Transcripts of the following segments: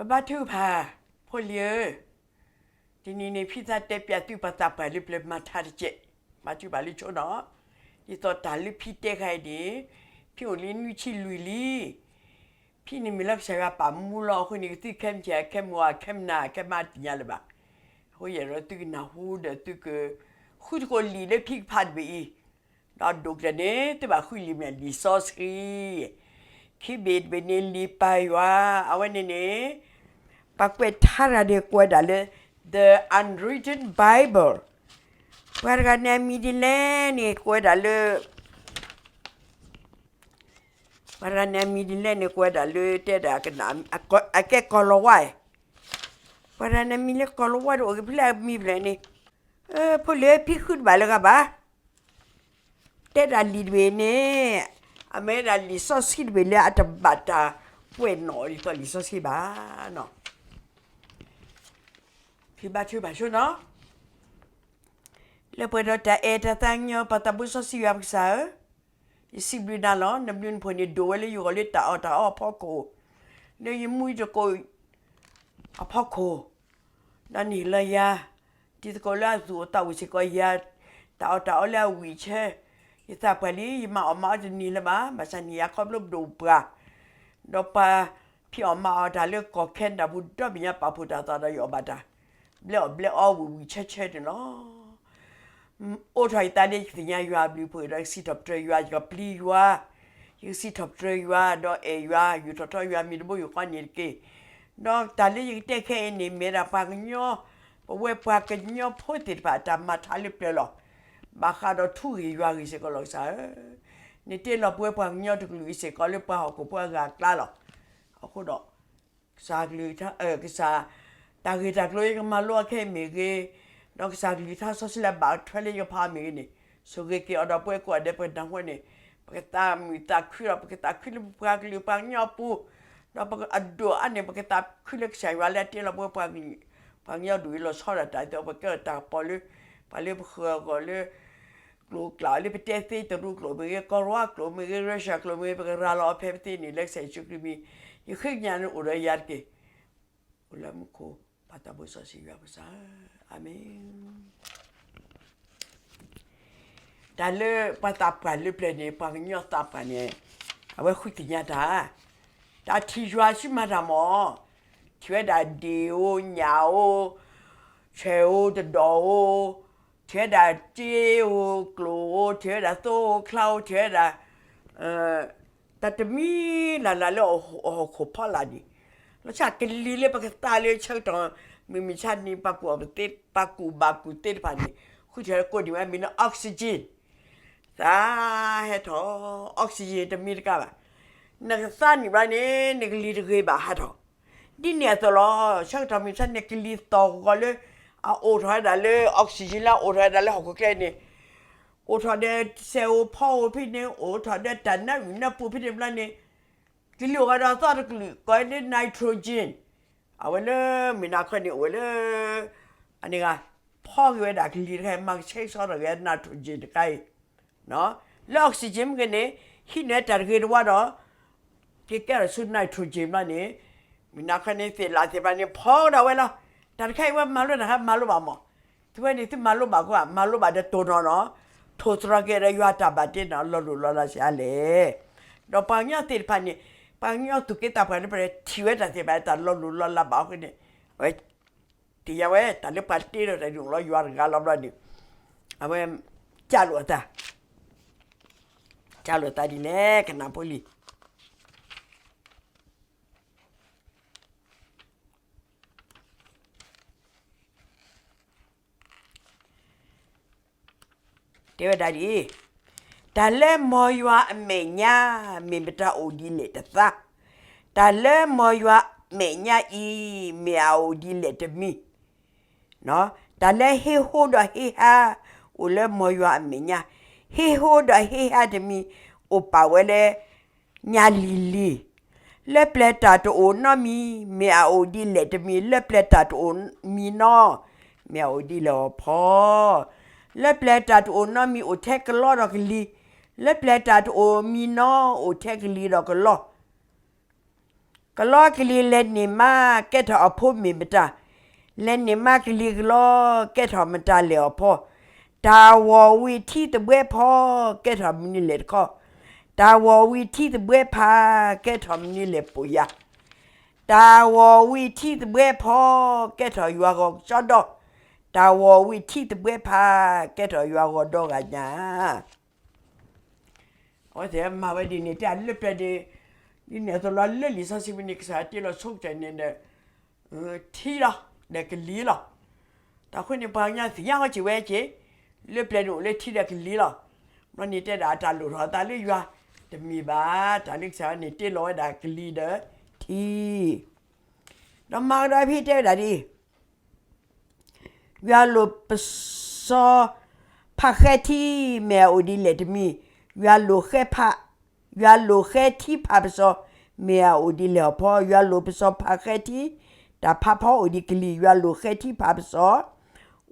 ပဘါထုကဖၣ်, ဖိလံၤဧၢ, တနံၤန့ၣ် ဖံသးတဲပၠးသုပှၤသးပှၢ်လၢပျၢၤမၤထါတကဲး, ဘါထုကဖၣ်လၢဆိနီၤ, ဒ်သိးတၢ်လၢဖံတဲခါအံၤန့ၣ်, ဖံအိၣ်လံနွံဆံလွံၢ်လံ, ဖံန့ၣ်မ့ၢ်လၢကစၢ်ယွၤပာ်မူလီၤအဃိန့ၣ် ကသံၣ်ခဲမုၢ်ဆ့ၣ် ခဲမုၢ်ဂီၤ ခဲမုၢ်နၤ ခဲမုၢ်ဟါတသ့ၣ်ညါလၢၤဘၣ်. အဃိယအဲၣ်ဒိးသုကနၢ်ဟူဒီးသုကဃုသကိးလံာ်လၢဖံကဖးတဘ့ၣ်အံၤ, ဒီးဒိၣ်ကျၢၢ်န့ၣ် သုဘၣ်ဃုလံာ်မ့ၢ်လံာ်စီဆှံ, ခံဘ့ၣ်တဘ့ၣ်န့ၣ် လံာ်ပၢ်ယွၤ, အဝဲန့ၣ်န့ၣ် ပှၤကွဲးထါတဂၤန့ၣ် ကိးဝဲဒၣ်လၢ The Unwritten Bible, ပှၤတဂၤန့ၣ်အမံၤဒ်လဲၣ်န့ၣ် ကိးဝဲဒၣ်လၢ ပှၤတဂၤန့ၣ်အမံၤဒ်လဲၣ်န့ၣ် ကိးဝဲဒၣ်လၢတဲဒၣ်ကနၣ်, အကဲကီၤလၤဝါ, ပှၤတဂၤန့ၣ်အမံၤလၢကီၤလၤဝါဒီး အိၣ်က့ၤဖဲလဲၣ်အမံၤဖဲလဲၣ်န့ၣ်, ဖိလံၤဧၢ ဖံဃုတဘၣ်လၢၤဂၤဘၣ်. တဲဒၣ်လံာ်တဘ့ၣ်န့ၣ် အမ့ၢ်ဝဲဒၣ်လံာ်စီဆှံတဘ့ၣ်လၢအတဘၣ်တၢ်ကွဲးနီၣ်ဒ်သိးလံာ်စီဆှံဘၣ်. ဖံဘါထုကဖၣ်ဆိနီၤ, လၢပှဲၤဒီးတၢ်အဲၣ်တၢ်သးကညီၤ ပှၤသးဘိစီဆှံယွၤပကစၢ်ဧၢ, ယစံးဘျုးနၤလီၤ. နဘျုးနဖှိၣ်န့ၣ်ဒိၣ်ဝဲလၢယဂီၢ်လၢတၢ်အီၣ်တၢ်အီအဖီခိၣ်, လၢယမူယသကိးအဖီခိၣ်, ဒီးနဟ့ၣ်လီၤယၤ တံၤသကိးလၢအသူၣ်အိၣ်သးအိၣ်စ့ၢ်ကီးယၤ, တၢ်အီၣ်တၢ်အီလၢအဝံၣ်ဆၢ, ယသးပှၢ်လံ ယမၤအီၣ်မၤအီတန့ၢ်လၢၤဘၣ်, ဘၣ်ဆၣ်န့ၣ်ယၤခီဖျိပဒိၣ်ပှၢ်, ဒီးပှၤဖံးအီၣ်မၤအီၣ်တၢ်လၢကီၢ်ခဲနဒၤပူၤဒီဘ့ၣ်ညါ ပာ်ဖှိၣ်တၢ်သီဒီးယအီၣ်ဘၣ်တၢ် ဘျဲအီၣ်ဘျဲအီဝံၣ်ဝံၣ်ဆၢဆၢန့ၣ်လီၤ. အိးထီၣ်ယသးလၢယကသ့ၣ်ညါယွၤအဘျုးအဖှိၣ်ဒီး ယကစံးထီၣ်ပတြၢၤယွၤ, ယကပျံၤယွၤ, ယကစံးထီၣ်ပတြၢၤယွၤ ဒီးအဲၣ်ယွၤ ယူာ်ထီၣ်ထီယွၤမံၤတဘိယူၢ်ဃီန့ၣ်တက့ၢ်. ဒီးတၢ်လၢယကတဲခဲအံၤန့ၣ် မ့ၢ်ဝဲဒၣ်ပှၤကညီ, ပဝဲပှၤကညီဖိသ့ၣ်တဖၣ်အတၢ်မၤထါလၢပျၢၤလီၤ. ဘၣ်ဃးဒီးထူဂ့ၢ်ယွၤဂ့ၢ်စ့ၢ်ကီးလီၤ ကစၢ်ဧၢ, နတ့လီၤပဝဲပှၤကညီတကလုာ်အံၤစ့ၢ်ကီးလၢပှၤဟီၣ်ခိၣ်ဖိအဂၤအကျါလီၤ. အဃိဒီး ကစၢ်ကလုၢ်ကထါ, ကစၢ်, တၢ်ဂ့ၢ်တၢ်ကျိၤလၢယကမၤလိအီၤခဲအံၤမ့ၢ်ဂ့ၤ, ဒီးကစၢ်ကလုၢ်ကထါစီဆှံလၢအဘၣ်ထွဲလၢယကဖးအီၤမ့ၢ်ဂ့ၤန့ၣ်, ဆိၣ်ဂ့ၤက့ၤအီၤဒီးပဝဲကိးဂၤဒဲးပကနၢ်ဟူန့ၣ်, ပကသးမုာ်သးခုဒီး ပကသးခုလၢပပှၤကလုာ်ပှၤကညီအပူၤ, ဒီးအဒိၣ်အါန့ၣ် ပကသးခုလၢကစၢ်ယွၤလၢအတ့လီၤပဝဲပှၤကညီဒူၣ်အံၤလီၤဆီဒၣ်တၢ်အသိး ပကဲထီၣ်တၢ်ကပီၤလၢ ပှၤလၢပဃၢၤအဂီၢ်လၢ ကျိာ်ကျးလၢပတဲသ့တရူးကျိာ်မ့ၢ်ဂ့ၤ, ကီၢ်ရူၤကျိာ်မ့ၢ်ဂ့ၤ, ရၢရှၢၣ်ကျိာ်မ့ၢ်ဂ့ၤ, ပကရၤလီၤအီၤဖဲပသ့န့ၣ် လၢကစၢ်ယ့ၣ်ၡူးခရံာ်မံၤ, ယဃ့ကညးန့ၣ်အိၣ်ဒီးယၤတက့ၢ်. အိၣ်လၢမူခိၣ် ပၢ်သးဘိစီဆှံယွၤပကစၢ်ဧၢ, အၤမ့ၣ်. တၢ်လၢပှၤသးပှၢ်လၢပျၢၤန့ၣ် ပှၤကညီသးပှၢ်န့ၣ် အဝဲဃုသ့ၣ်ညါတၢ်, တၢ်ထံၣ်ယွၤဆူမၤတၢ်မီၢ်, ထံၣ်ဝဲဒၣ်ဒ့ၣ်ဧိၤညၣ်ဧိၤ, ဆဲးဧိၤတဒီးဧိၤ, ထံၣ်ဝဲဒၣ်စ့ဧိၤကျိာ်ဧိၤ, ထံၣ်ဝဲဒၣ်သိဧိၤချါဧိၤ, ထံၣ်ဝဲဒၣ် တၢ်တမံၤလၢ်လၢ်လၢအဟီၣ်ခိၣ်ဖီလာ်န့ၣ်, လီၤဆီကလံၤလၢပကသါလၢဆၢကတီၢ် မုၢ်မဆါတနံၤ ပှၤကူၣ်ဘၣ်ကူၣ်သ့တဖၣ်န့ၣ် ဃုထၢကိးနံၤဝဲမ့ၢ်လၢ oxygen, သးဟဲထီၣ် oxygen တမံၤတကးဘၣ်, နကသါန့ၢ်ဘျီန့ၣ် နကလံၤတဂ့ၤဘၣ်ဟးထီၣ်, ဒ်န့ၣ်အသိးလီၤ. ဆၢကတီၢ်မုၢ်မဆါန့ၣ် ကလံၤသီၣ်ဂီၤလၢ အအိၣ်ထီၣ်ဝဲဒၣ်လၢ oxygen လၢအအိၣ်ထီၣ်ဝဲဒၣ်လၢဟီၣ်ခိၣ်ချၢန့ၣ် အိၣ်ထီၣ်ဒီးစဲးဧိၤဖီဧိၤဖဲန့ၣ်, အိၣ်ထီၣ်ဒီးတၢ်နၢအုၣ်နၢပူၤဖဲန့ၣ်ဘျီန့ၣ်, ကလံၤအိၣ်ဂၤဒီးသီတကလုာ် ကိးလၢ nitrogen, အဝဲလၢမုၢ်နၤခီန့ၣ် အိၣ်ဝဲလၢ အန့ၣ်ဂၤ ဖီက့ၤဝဲဒၣ်ကလံၤတခါအံၤ မၤကဆှဲကဆှီထီၣ်က့ၤ nitrogen တခါအံၤ, လၢ oxygen မ့ၢ်ဂ့ၤန့ၣ် ဟံးန့ၢ်တၢ်တဂ့ၤတဝါဒီး က့ၤကဲထီၣ်ဆူ nitrogen ဘျီန့ၣ်, မုၢ်နၤခီန့ၣ် သ့ၣ်လၣ်သ့ၣ်တဖၣ်န့ၣ် ဖီကဒီးဝဲလီၤ. တၢ်တခါအံၤဝဲမၤလိတၢ်တခါ မၤလိဘၣ်မး, သုဝဲန့ၣ် သုမၤလိဘၣ်ကွၢ်, မၤလိဘၣ်ဒီးတိၢ်နီၣ်နီၣ်, ထိၣ်သတြီၤက့ၤဒီးယွၤတၢ်ဘၣ်တ့နီၣ် လီၤလိၢ်လီၤလးစ့ၢ်ဧါလဲၣ်. ဒီးပှၤကညီသ့ၣ်တဖၣ်န့ၣ်, ပှၤကညီသူၣ်က့သးပှၢ်လၢပျၢၤ ထံၣ်ဝဲတၢ်သ့ၣ်တဖၣ် တၢ်လီၤလိၢ်လီၤလးဘၣ်အဃိန့ၣ်, အဝဲ သ့ၣ်ညါဝဲ တၢ်လၢပှၤတ့ထီၣ်တၢ်ဒုးလီၤယွၤတဂၤလီၤဘျီန့ၣ်, အဝဲ ကၢ်လိာ်အသး, ကၢ်လိာ်အသးဒ်လဲၣ် ကနၣ်ဖိလံၤ တဲဝဲဒၣ်ဒ်အံၤ, တၢ်လၢမ်ယွၤအမဲာ်ညါ မ့ၢ်မတၤအိၣ်ဒ်လဲၣ်တသး, တၢ်လၢမ်ယွၤအမဲာ်ညါအံၤ မ့ၢ်အအိၣ်ဒ်လဲၣ်တမံၤ, တၢ်လၢဟ့ဟိဒီးဟ့ဟါ အိၣ်လၢမ်ယွၤအမဲာ်ညါ, ဟ့ဟိဒီးဟ့ဟါတမံၤ အိၣ်ပာ်ဝဲလၢ ညါလံၤလံၤ, လၢပျၢၤတၢ်တအိၣ်နီတမံၤ မ့ၢ်အအိၣ်ဒ်လဲၣ်တမံၤ, လၢပျၢၤတၢ်တအိၣ်မံၤနီတမံၤ မ့ၢ်အအိၣ်ဒ်လဲၣ်အီၤဖီ, လၢပျၢၤတၢ်တအိၣ်နီတမံၤ အိၣ်ထဲကလီဒီးကလံၤ, လၢပျၢၤတၢ်တအိၣ်မံၤနီ အိၣ်ထဲကလံၤဒီးကလီ, က ပလီကလံၤလဲၤန့ၢ်မါ ကဲထီၣ်အဖိမ့ၢ်မတၤ, လဲၤန့ၢ်မါကလံၤကလီ ကဲထီၣ်မတၤလဲၣ်အီၤဖီ, တၢ်ဂီၤဝံၤထံသဘှဲဖီ ကဲထီၣ်မနုၤလဲၣ်တခီ, တၢ်ဂီၤဝံၤထံသဘှဲဖး ကဲထီၣ်မနုၤလဲၣ်ပိာ်ယၤ, တၢ်ဂီၤဝံၤထံသဘှဲဖီ ကဲထီၣ်ယွၤဂီၤကစီဒီ, တၢ်ဂီၤဝံၤထံသဘှဲဖး ကဲထီၣ်ယွၤဂီၤဒီဂၤညါ အဝဲသ့ၣ်မၤဝဲဒ်န့ၣ် တဲလၢပျၢၤန့ၣ်, ဒ်န့ၣ်အသိးလီၤလၢလံာ်စီဆှံပူၤန့ၣ် ကစၢ်ယွၤတ့လီၤဆိကတၢၢ်န့ၣ်ဒီး ထံလီၤ ဒီးကလံၤလီၤ. တၢ်ဃိန့ၣ် ပှၤကညီသ့ၣ်ညါအီၤစ့ၢ်ဝဲက့ၤ, လၢပျၢၤန့ၣ်အိၣ်လၢထံဒီးကလံၤလီၤ. ဘျီန့ၣ်တဲဒၣ်တၢ်လိၣ်ထီၣ်အသးလၢယွၤတမ့ၢ်ဘၣ်, တၢ်လၢကစၢ်ယွၤန့ၣ်တ့လီၤဝဲဒၣ်ကလံၤဒီးထံ ဒီးမၤကဒီးဖဲတဲဝဲဒၣ်ဒ် ယွၤလိာ်ပစီဖးဃဲထံ မ့ၢ်အအိၣ်ဒ်လဲၣ်တမံၤ, ယွၤလိာ်ဃဲဖး, ယွၤလိာ်ဃဲထံဖးပစီ မ့ၢ်အအိၣ်ဒ်လဲၣ်အီၤဖီ, ယွၤလိာ်ပစီဖးဃဲထံ, တၢ်ဖးဖီအိၣ်ဒံးကလံၤ, ယွၤလိာ်ဃဲထံဖးပစီ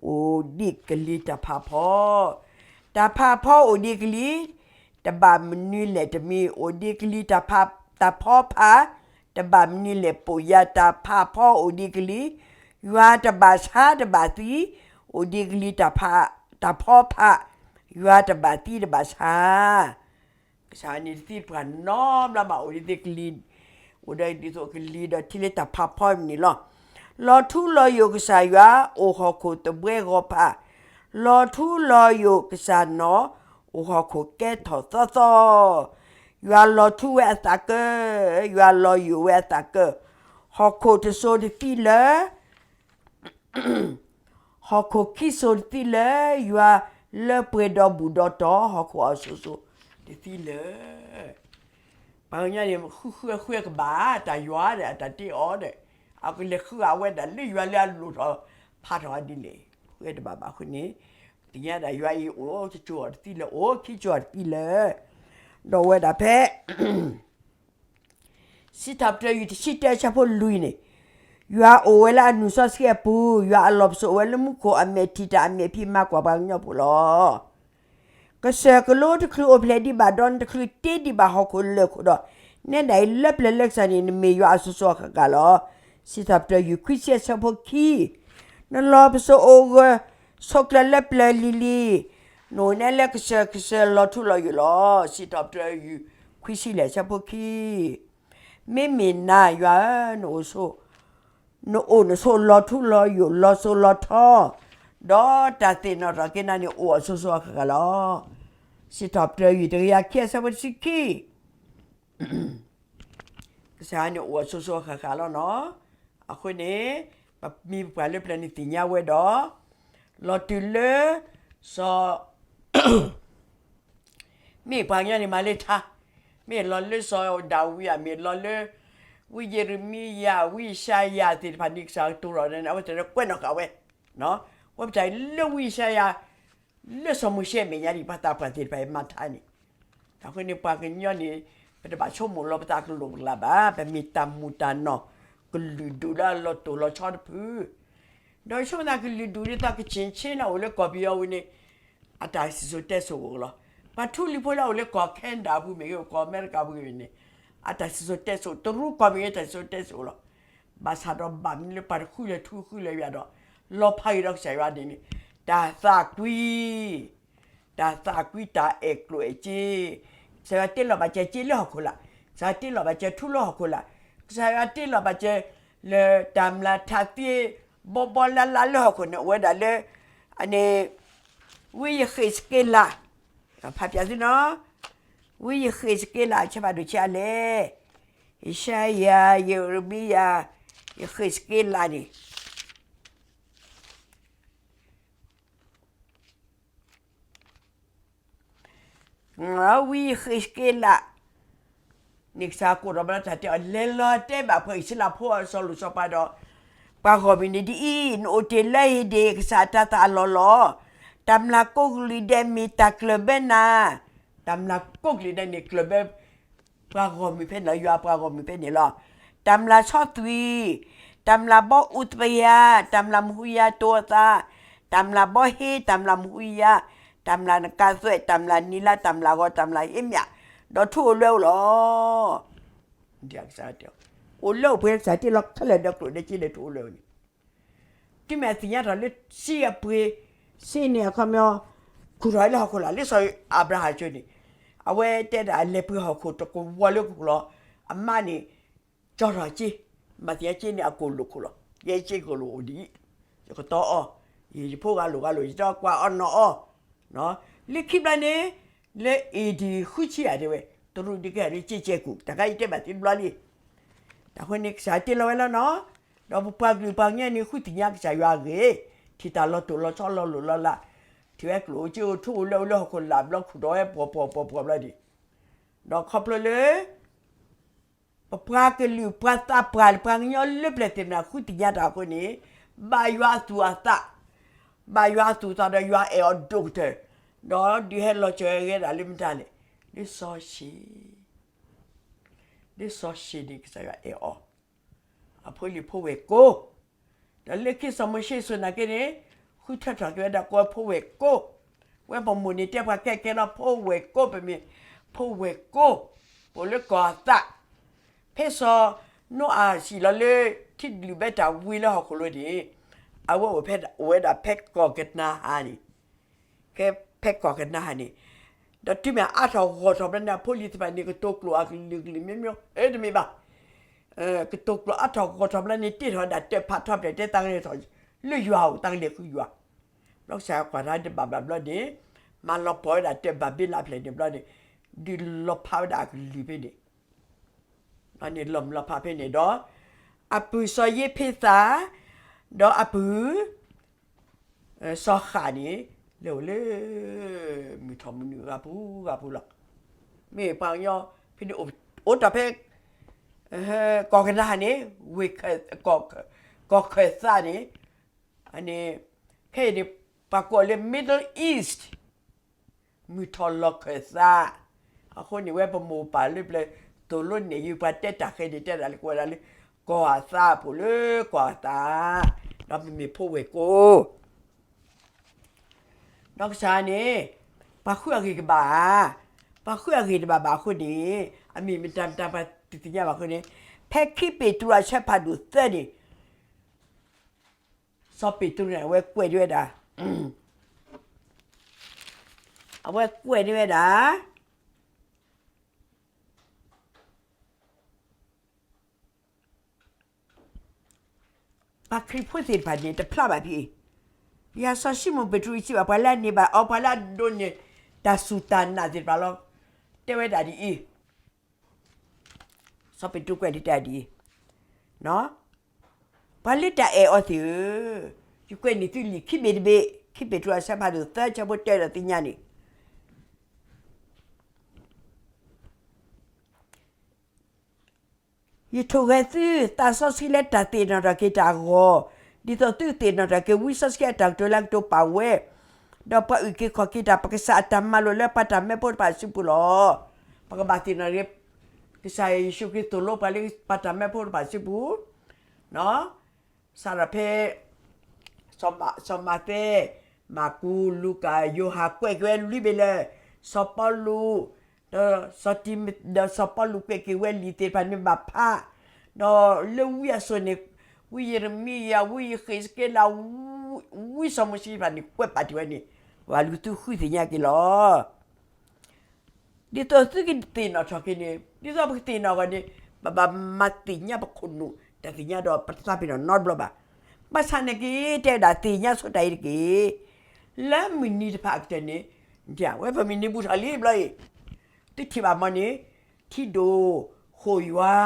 အိၣ်ဒံးကလံၤတၢ်ဖးဖီ, တၢ်ဖးဖီအိၣ်ဒံးကလံၤ, တဘၣ်မနုၤလဲၣ်တမံၤ, အိၣ်ဒံးကလံၤတၢ်ဖး, တၢ်ဖီဖး, တဘၣ်မနုၤလဲၣ်ပိာ်ယၤ, တၢ်ဖးဖီအိၣ်ဒံးကလံၤ, ယွၤတဘၣ်ဆါတဘၣ်သံ, အိၣ်ဒံးကလံၤတၢ်ဖး, တၢ်ဖီဖး, ယွၤတဘၣ်သံတဘၣ်ဆါ ကစၢ်န့ၣ်တသံပှၤနီတဘျီဘၣ်, အိၣ်ဒံးသ့ကလံၤ, အိၣ်ဒီးဒ်သိးကလံၤဒီးထံလၢတၢ်ဖးဖီန့ၣ်လီၤ. လီၤထူလီၤယိာ်ကစၢ်ယွၤ အိၣ်ဟီၣ်ခိၣ်သဘှဲဂီၤဖး, လီၤထူလီၤယိာ်ကစၢ်နီၢ် အိၣ်ဟီၣ်ခိၣ်ကဲထီၣ်သီသီ, ယွၤလီၤထူဝဲအသးကၢ, ယွၤလီၤယိာ်ဝဲအသးကၢ, ဟီၣ်ခိၣ်တစိၤတသံလၢ ဟီၣ်ခိၣ်ခံစိၤတသံလၢ ယွၤလၢပှဲၤဒီဘူးဒီတီၤ, ဟီၣ်ခိၣ်အစိၤစိၤတသံလၢ ပှၤကညီန့ၣ် ဃုဃုအဃုအကဘၣ် တၢ်ယွၤဒီးအတၢ်တ့အီၤဒီး အကလဲၤဃုအဝဲဒၣ်လၢယွၤလၢအလိၣ်ထီၣ်ဖးထီၣ်အီၤဒ်လဲၣ်, ဃုတဘၣ်ဘၣ်အဃိန့ၣ် သ့ၣ်ညါဒၣ်ယွၤအံၤအိၣ်တစိၤအီၤတသံလၢ အိၣ်ခံစိၤအီၤတသံလၢ ဒီးဝဲဒၣ်ဖဲ စံးထီၣ်ပတြၢၤယွၤတဆံတၢ ဆၢဖိလွံၢ်န့ၣ်, ယွၤအိၣ်ဝဲလၢအနုာ်စီဆှံအပူၤ, ယွၤအလီၢ်ပစိာ်အိၣ်ဝဲလၢမူခိၣ်, အမဲာ်ထံၣ်တၢ်အမဲာ်ဖံးမၤကွၢ်ပှၤကညီဖိလီၤ. ကစၢၢ်ကလိတချုးအိၣ်ဖျဲၣ်ဒံးဘၣ်ဒီး နတချုးတ့ဒံးဘၣ်ဟီၣ်ခိၣ်လၢၢ်ခိၣ်ဒီး, နဲဒၣ်အံၤလၢပျၢၤလၢကစၢ်န့ၣ် နမ့ၢ်ယွၤအစိၤစိၤအဃၣ်ဃၣ်လီၤ. စံးထီၣ်ပတြၢၤယွၤခွံဆံဆၢဖိခံ, နလီၢ်ပစိာ်အိၣ်ဂၢၢ်ဆိးကျၢၤလၢပျၢၤလံၤလံၤ, နအိၣ်နဲလၢကစၢၢ်ကစၢၢ်လီၤထူလီၤယိာ်လီၤ. စံးထီၣ်ပတြၢၤယွၤခွံဆံလၢဆၢဖိခံ မ့မ့ၢ်နၤယွၤဧၢ, နအိၣ်, နအိၣ်နဆိးလီၤထူလီၤယိာ် လီၤစိၤလီၤထီ, ဒီးတၢ်သ့ၣ်နီၣ်ထီၣ်က့ၤနၤန့ၣ် အိၣ်အစိၤစိၤအဃၣ်ဃၣ်လီၤ. စံးထီၣ်ပတြၢၤယွၤတကယၤခံအဆၢဖိတဆံခံ, ကစၢ်ယွၤန့ၣ်အိၣ်အစိၤစိၤအဃၣ်ဃၣ်လီၤနီၤ. အဃိန့ၣ် ပမ့ၢ်ပပှၤလၢပျၢၤန့ၣ်သ့ၣ်ညါဝဲဒီး လီၤတုၤလၢ စီၤ မ့ၢ်ပှၤကညီန့ၣ်မၤလၢထါ, မ့ၢ်လီၤလၢစီၤဒၤဝံးဧါ, မ့ၢ်လီၤလၢ ဝံယံးရမံယၤ, ဝံယၡါယၤသ့ၣ်တဖၣ်န့ၣ် ကစၢ်ကတိၤထီၣ်န့ၣ် အဝဲသ့ၣ်န့ၣ်ကွဲးနီၣ်ဃာ်ဝဲ, ဝဲပတၢ်လၢဝံယၡါယၤ လၢစီၤမိၤၡ့အမဲာ်ညါဒံး ပှၤသးပှၢ်သ့ၣ်တဖၣ်အံၤမၤထါန့ၣ်, အဃိန့ၣ်ပှၤကညီန့ၣ် ပတဘၣ်ဆိကမိၣ်လီၤပသးကလိာ်ကလၤဘၣ်, ပမ့ၢ်တၢ်မုာ်တၢ်နီၢ် ကလုာ်ဒူၣ်လၢအလီၤတိၢ်လီၤဆီတဖု ဒီးဆိကမိၣ်သးကလုာ်ဒူၣ်ဒ်သိးကခ့ၣ်ဆ့လၢအအိၣ်လၢကီၢ်ပယီၤဝံၤန့ၣ် အတၢ်စံၣ်စိၤတဲစိၤအိၣ်လီၤ. ပှၤထူလံၤဖိလၢအအိၣ်လၢကီၢ် Canada ပူၤမ့ၢ်ဂ့ၤ, ကီၢ်အမဲရကၤပူၤမ့ၢ်ဂ့ၤန့ၣ် အတၢ်စံၣ်စိၤတဲစိၤ, တရူးကီၢ်မ့ၢ်ဂ့ၤ တၢ်စံၣ်စိၤတဲစိၤလီၤ. ဘၣ်ဆၣ်ဒီးဘၣ်မနုၤလၢပှၤတဃုလၢၤထူဃုလၢၤယွၤဒီး လီၤဖးဂ့ၤဒီးကစၢ်ယွၤန့ၣ်န့ၣ် တၢ်သးကွံ တၢ်သးကွံတၢ်အဲၣ်ကျိၣ်အဲၣ်စ့, ကစၢ်ယွၤတ့လီၤဘၣ်စၢၤစ့လၢဟီၣ်ခိၣ်လာ်, ကစၢ်ယွၤတ့လီၤဘၣ်စၢၤထူလၢဟီၣ်ခိၣ်လာ်, ကစၢ်ယွၤတ့လီၤဘၣ်စၢၤ လၢတၢ်မျၢ်ထးသ့ ဘီဘီလၢ်လၢ်လၢဟီၣ်ခိၣ်န့ၣ် အိၣ်ဝဲဒၣ်လၢ အန့ၣ် ဝံယဃ့းစက့လး, ဖးဖျါသုနီၤ, ဝံယဃ့းစက့လး ဆၢဖးဒိၣ်ဆံးအါလဲၣ်, ယၡါယၤ, ယရမံယၤ, ယဃ့းစက့လးန့ၣ် ဝံယဃ့းစက့လးန့ၣ် ကစၢ်ကိးထီၣ်ဘၣ်တၢ်တဲအီၤ လဲၤလီၤတဲဘၣ်ပှၤအံၣ်စရ့လးဖိအစီၤလိၤစီၤပၤဒီး ပှၤဂီၢ်မုၢ်န့ၣ်ဒ်အံၤ, နအိၣ်တ့ၢ်လၢဧ့ၣ်ဒ့ၣ် ကစၢ်အတၤသၣ်အလီၢ်လီၤ. တၢ်မျၢ်ကိးကလုာ်ဒဲးမ့ၢ်တၢ်ကျၢၢ်ဘၢနၤ, တၢ်မျၢ်ကိးကလုာ်ဒဲးန့ၣ်ကျၢၢ်ဘၢ ပှၤဂီၢ်မုၢ်ဖဲန့ၣ်လီၤ, ယွၤပှၤဂီၢ်မုၢ်ဖဲန့ၣ်လီၤ. တၢ်မျၢ်ဆီသွံၣ်, တၢ်မျၢ်ဘီအူသပယၤ, တၢ်မျၢ်မူဟူယၤတိအသး, တၢ်မျၢ်ဘီဟ့, တၢ်မျၢ်မူဟူယၤ, တၢ်မျၢ်နကးသွဲၣ်, တၢ်မျၢ်နံၤလါ, တၢ်မျၢ်ဂီၤ, တၢ်မျၢ်ဟ့မၠး, ဒီးထူအိၣ်လွဲအိၣ်လီၤ. ဒ်ကစၢ်တဲအီၤ အိၣ်လၢအိၣ်ပှဲၤလၢကစၢ်တ့လီၤခဲလၢာ်ဒီးကျိၣ်ဒီးစ့ဒီးထိၣ်အိၣ်လၢန့ၣ်, တုၤမ့ၢ်အသ့ၣ်ညါထီၣ်လၢစ့အပှ့ၤ, စ့န့ၣ်အခီပညီ, ခူၣ်ထီၣ်လၢဟီၣ်ခိၣ်လာ် လၢစီၤအၤဘြၤဟၣ်အစိၤန့ၣ်, အဝဲတဲဒၣ်လဲၤပှ့ၤဟီၣ်ခိၣ်တကဝီၤလၢခိၣ်လီၤ, အမါန့ၣ် ကၠီထီၣ်စ့, မၤသ့ၣ်ညါစ့န့ၣ်အကိၣ်လိၣ်ခိၣ်လီၤ, ယဲစ့ကိၣ်လိၣ်အိၣ်ဒ်အံၤ, ယကတီအီၣ်, ယဖိဂၤလိာ်ဂၤလိာ် ယတီကွၢ်အီၣ်နီၣ်အီၣ်, လၢခံဘျီန့ၣ်, လၢ A D ဃုဆံယဲၢ်တဲဝဲ, တရူးဒုးကဲထီၣ်လၢစ့ကဲကူၣ် တၢ်ခါအံၤတဲဘၣ်သ့တဘျီလံ, တၢ်ဃိန့ၣ်ကစၢ်တ့လီၤဝဲလီၤနီၤ, ဒီးပပှၤကလုာ်ပှၤကညီန့ၣ်ဃုသ့ၣ်ညါကစၢ်ယွၤအဂ့ၢ်, ထံၣ်တၢ်လီၤတိၢ်လီၤဆီလီၤလိၢ်လီၤလး, ထံၣ်ဝဲကျိၣ်အိၣ်စ့အိၣ် ထိၣ်အိၣ်လၢအိၣ်လၢဟီၣ်ခိၣ်လာ်ဘျီခူၣ်ထီၣ်ဝဲပှီၤပှီၤပှီၤပှီၤဘျီဒံး, ဒီးခီဖျိလၢ ပပှၤကလုာ်ပှၤသးပှၢ်ပှၤကညီလၢပျၢၤသ့ၣ်မနၤဃုသ့ၣ်ညါတၢ်အဃိန့ၣ်, ဘၣ်ယွၤအသူၣ်အသး, ဘၣ်ယွၤအသူၣ်အသးဒီးယွၤအဲၣ်အီၤဒိၣ်ကတၢၢ်, ဒီးဒုးဟဲလီၤစၢၤဝဲဒၣ်လၢမတၤလဲၣ်, လၢစီၤၡ့ၣ်, လၢစီၤၡ့ၣ်န့ၣ်ကစၢ်ယွၤအဲၣ်အီၤ, အဖိလံၤဖိဝဲၢ်ကိာ်, ဒီးလၢခံစီၤမိၤၡ့အစိၤနာ်က့န့ၣ်, ဃုထၢထီၣ်က့ၤဝဲဒၣ်ကိးဝဲဖိဝဲၢ်ကိာ်, ဝဲပမိၢ်န့ၣ်တဲပှၤခဲခဲလီၤဖိဝဲၢ်ကိာ် ပမ့ၢ်ဖိဝဲၢ်ကိာ်, ပအိၣ်လၢကီၢ်အသး, ဖဲစီၤနိအၤစံၣ်လီၤလၢ ထံဒုၣ်ဘဲတၢ်ဝံၤလၢဟီၣ်ခိၣ်လိၤန့ၣ်, အဝဲအိၣ်ဖဲဒၣ်အိၣ်ဝဲဒၣ်ဖဲကီၢ်ကနၤအၣ်န့ၣ်, ဖဲကီၢ်ကနၤအၣ်န့ၣ်, ဒီးတုၤမ့ၢ်အါထီၣ်ဂီၢ်ထီၣ်ဘျီန့ၣ် အဖိလံၤသ့ၣ်တဖၣ်န့ၣ် ကတိၤကျိာ်အကလုာ်ကလုာ်မ့မ့ၢ်, အၢ တမ့ၢ်ဘၣ် ကတိၤကျိာ်အါထီၣ်ဂီၢ်ထီၣ်ဘျီန့ၣ် တ့ထီၣ်ဝဲဒၣ်တၢ်ဖးထီဖျဲးတဲတၢ်ဂ့ၢ်ထီၣ်, လၢယွၤအိၣ်တၢ်ဂ့ၢ်လၢဃုယွၤ, ဘျီကစၢ်ယွၤကွၢ်တၢ်တဘၣ်ဘၣ်ဘျီန့ၣ်, မၤလီၤပှီၢ်ဝဲဒၣ်တၢ်ဘၤဘ့လးဖျၢၣ်န့ၣ်ဘျီန့ၣ်, ဒုးလီၤဖးဝဲဒၣ်အကလုာ်ဖဲန့ၣ်, ဘျီန့ၣ်လီၤမုၢ်လီၤဖးဖဲန့ၣ်ဒီး, အပုၢ်စီၤယ့းဖ့းသး, ဒီးအပုၢ် စီၤဃၣ်န့ၣ်, လဲၤအိၣ်လၢ မုၢ်ထီၣ်မုၢ်နုာ်ဂၤပူၤဂၤပူၤလီၤ. မ့ၢ်ပှၤကညီဖဲန့ၣ်အိၣ်တ့ၢ်ဖဲ ကီၢ်ကနၤအၣ်န့ၣ်, ကီၢ်ခၢၣ်သးန့ၣ်, န့ၣ်, ခဲအံၤန့ၣ် ပှၤကိးလၢ Middle East, မုၢ်ထီၣ်လီၢ်ခၢၣ်သး, အဃိန့ၣ်ဝဲပမိၢ်ပၢ်လၢပျၢၤသိၣ်လိနဲၣ်ယုာ်ပှၤတဲတၢ်ဃဲန့ၣ် တဲဒၣ်လၢကဝဲဒၣ်လၢ ကီၢ်အသးအပူၤလၢကီၢ်အသး, ဒီးပမ့ၢ်ဖိဝဲၢ်ကိာ် ဒီးကစၢ်န့ၣ်, ပှၤဃုအဂ့ၢ်ကဘၣ်ဧါ, ပှၤဃုအဂ့ၢ်တဘၣ်ဘၣ်အဃိန့ၣ်, အမ့ၢ်မတၤမတၤပှၤတသ့ၣ်ညါဘၣ်အဃိန့ၣ်, ဖဲခံပ့းတရူးအဆၢဖးဒိၣ်သၢန့ၣ်, စီၤပ့းတရူးန့ၣ် အဝဲကွဲးန့ၢ်ဝဲဒၣ်, အဝဲကွဲးန့ၢ်ဝဲဒၣ် ပှၤခရံာ်ဖိသ့ၣ်တဖၣ်န့ၣ် တဖျါဘၣ်ဖဲအံၤ, ယၤစီၤၡံမိၣ်ပ့းတရူးစံးဘၣ်ပှၤလၢအန့ၢ်ဘၣ်အီၤ ပှၤလၢအဒိးန့ၢ်တၢ်စူၢ်တၢ်နာ်သ့ၣ်တဖၣ်လီၤ. တဲဝဲဒၣ်ဒ်အံၤ, စီၤပ့းတရူးကွဲးန့ၢ်တၢ်ဒ်အံၤ, ပှၤလၢတၢ်အဲၣ်အီၤသ့ၣ်ဧၢ, ယကွဲးန့ၢ်သုလံာ်ခံဘ့ၣ်တဘ့ၣ်, ခံပ့းတရူးအဆၢဖးဒိၣ်သၢဆၢဖိတၢဒီးသ့ၣ်ညါန့ၣ် ယထိၣ်ဂဲၤသုသးစီဆှံလၢတၢ်သ့ၣ်နီၣ်ထီၣ်က့ၤတၢ်အဂီၢ်, ဒ်သိးသုကသ့ၣ်နီၣ်ထီၣ်က့ၤဝံစီဆှံအတၢ်ကတိၤလၢအကတိၤပာ်ဝဲ, ဒီးပှၤအုၣ်က့ၤခီၣ်က့ၤတၢ် ပကစၢ်အတၢ်မၤလိာ်လၢပှၤတၢ်မၢဖိတဖၣ်အစုပူၤလီၤ. ပကဘၣ်သ့ၣ်နီၣ်က့ၤ ကစၢ်ယ့ၣ်ၡူးခရံာ်သိၣ်လိပှၤလၢပှၤတၢ်မၢဖိတဖၣ်အစုပူၤ စးထီၣ်ဖဲ စီၤမးသဲ, မၢ်ကူး, လူၤကၣ်, ယိၤဟၣ် ကွဲးက့ၤဝဲလွံၢ်ဘ့ၣ်လၢာ်, စီၤပီလူး, ဒီးစီၤတံ, ဒီးစီၤပီလူးကွဲးက့ၤဝဲလံာ်သ့ၣ်တဖၣ်န့ၣ်ဘၣ်ဖး, ဒီးလၢဝံအစိၤန့ၣ်, ဝံယံးရမံယၤ, ဝံဃ့းစက့လး, ဝံစီၤမိၤၡ့တဖၣ်န့ၣ် ကွဲးပာ်တ့ၢ်ဝဲန့ၣ်, ပှၤလူၤသုဃုသ့ၣ်ညါက့ၤလီၤ. ဒ်သိးသုကသ့ၣ်နီၣ်ထီၣ်က့ၤန့ၣ်, ဒ်သိးပကသ့ၣ်နီၣ်အဂီၢ်န့ၣ်, ပဘၣ်မၤသ့ၣ်ညါပခိၣ်နူာ်တၢ်သ့ၣ်ညါဒီး ပတသးပ့ၤနီၣ်နီတဘျီဘၣ်. ဘၣ်ဆၣ်နာ်က့ တဲဝဲဒၣ်သ့ၣ်ညါဆိတၢ်အံၤတက့ၢ်. လၢမုၢ်နံၤတဖၣ်အကတၢၢ်န့ၣ်, ဝဲပမုၢ်နံၤဘူးထီၣ်လံဘျီအံၤ, သုထံၣ်ဘၣ်မ့ၢ်န့ၣ်, ထံဒိၣ်, ဃိာ်ယွၤ,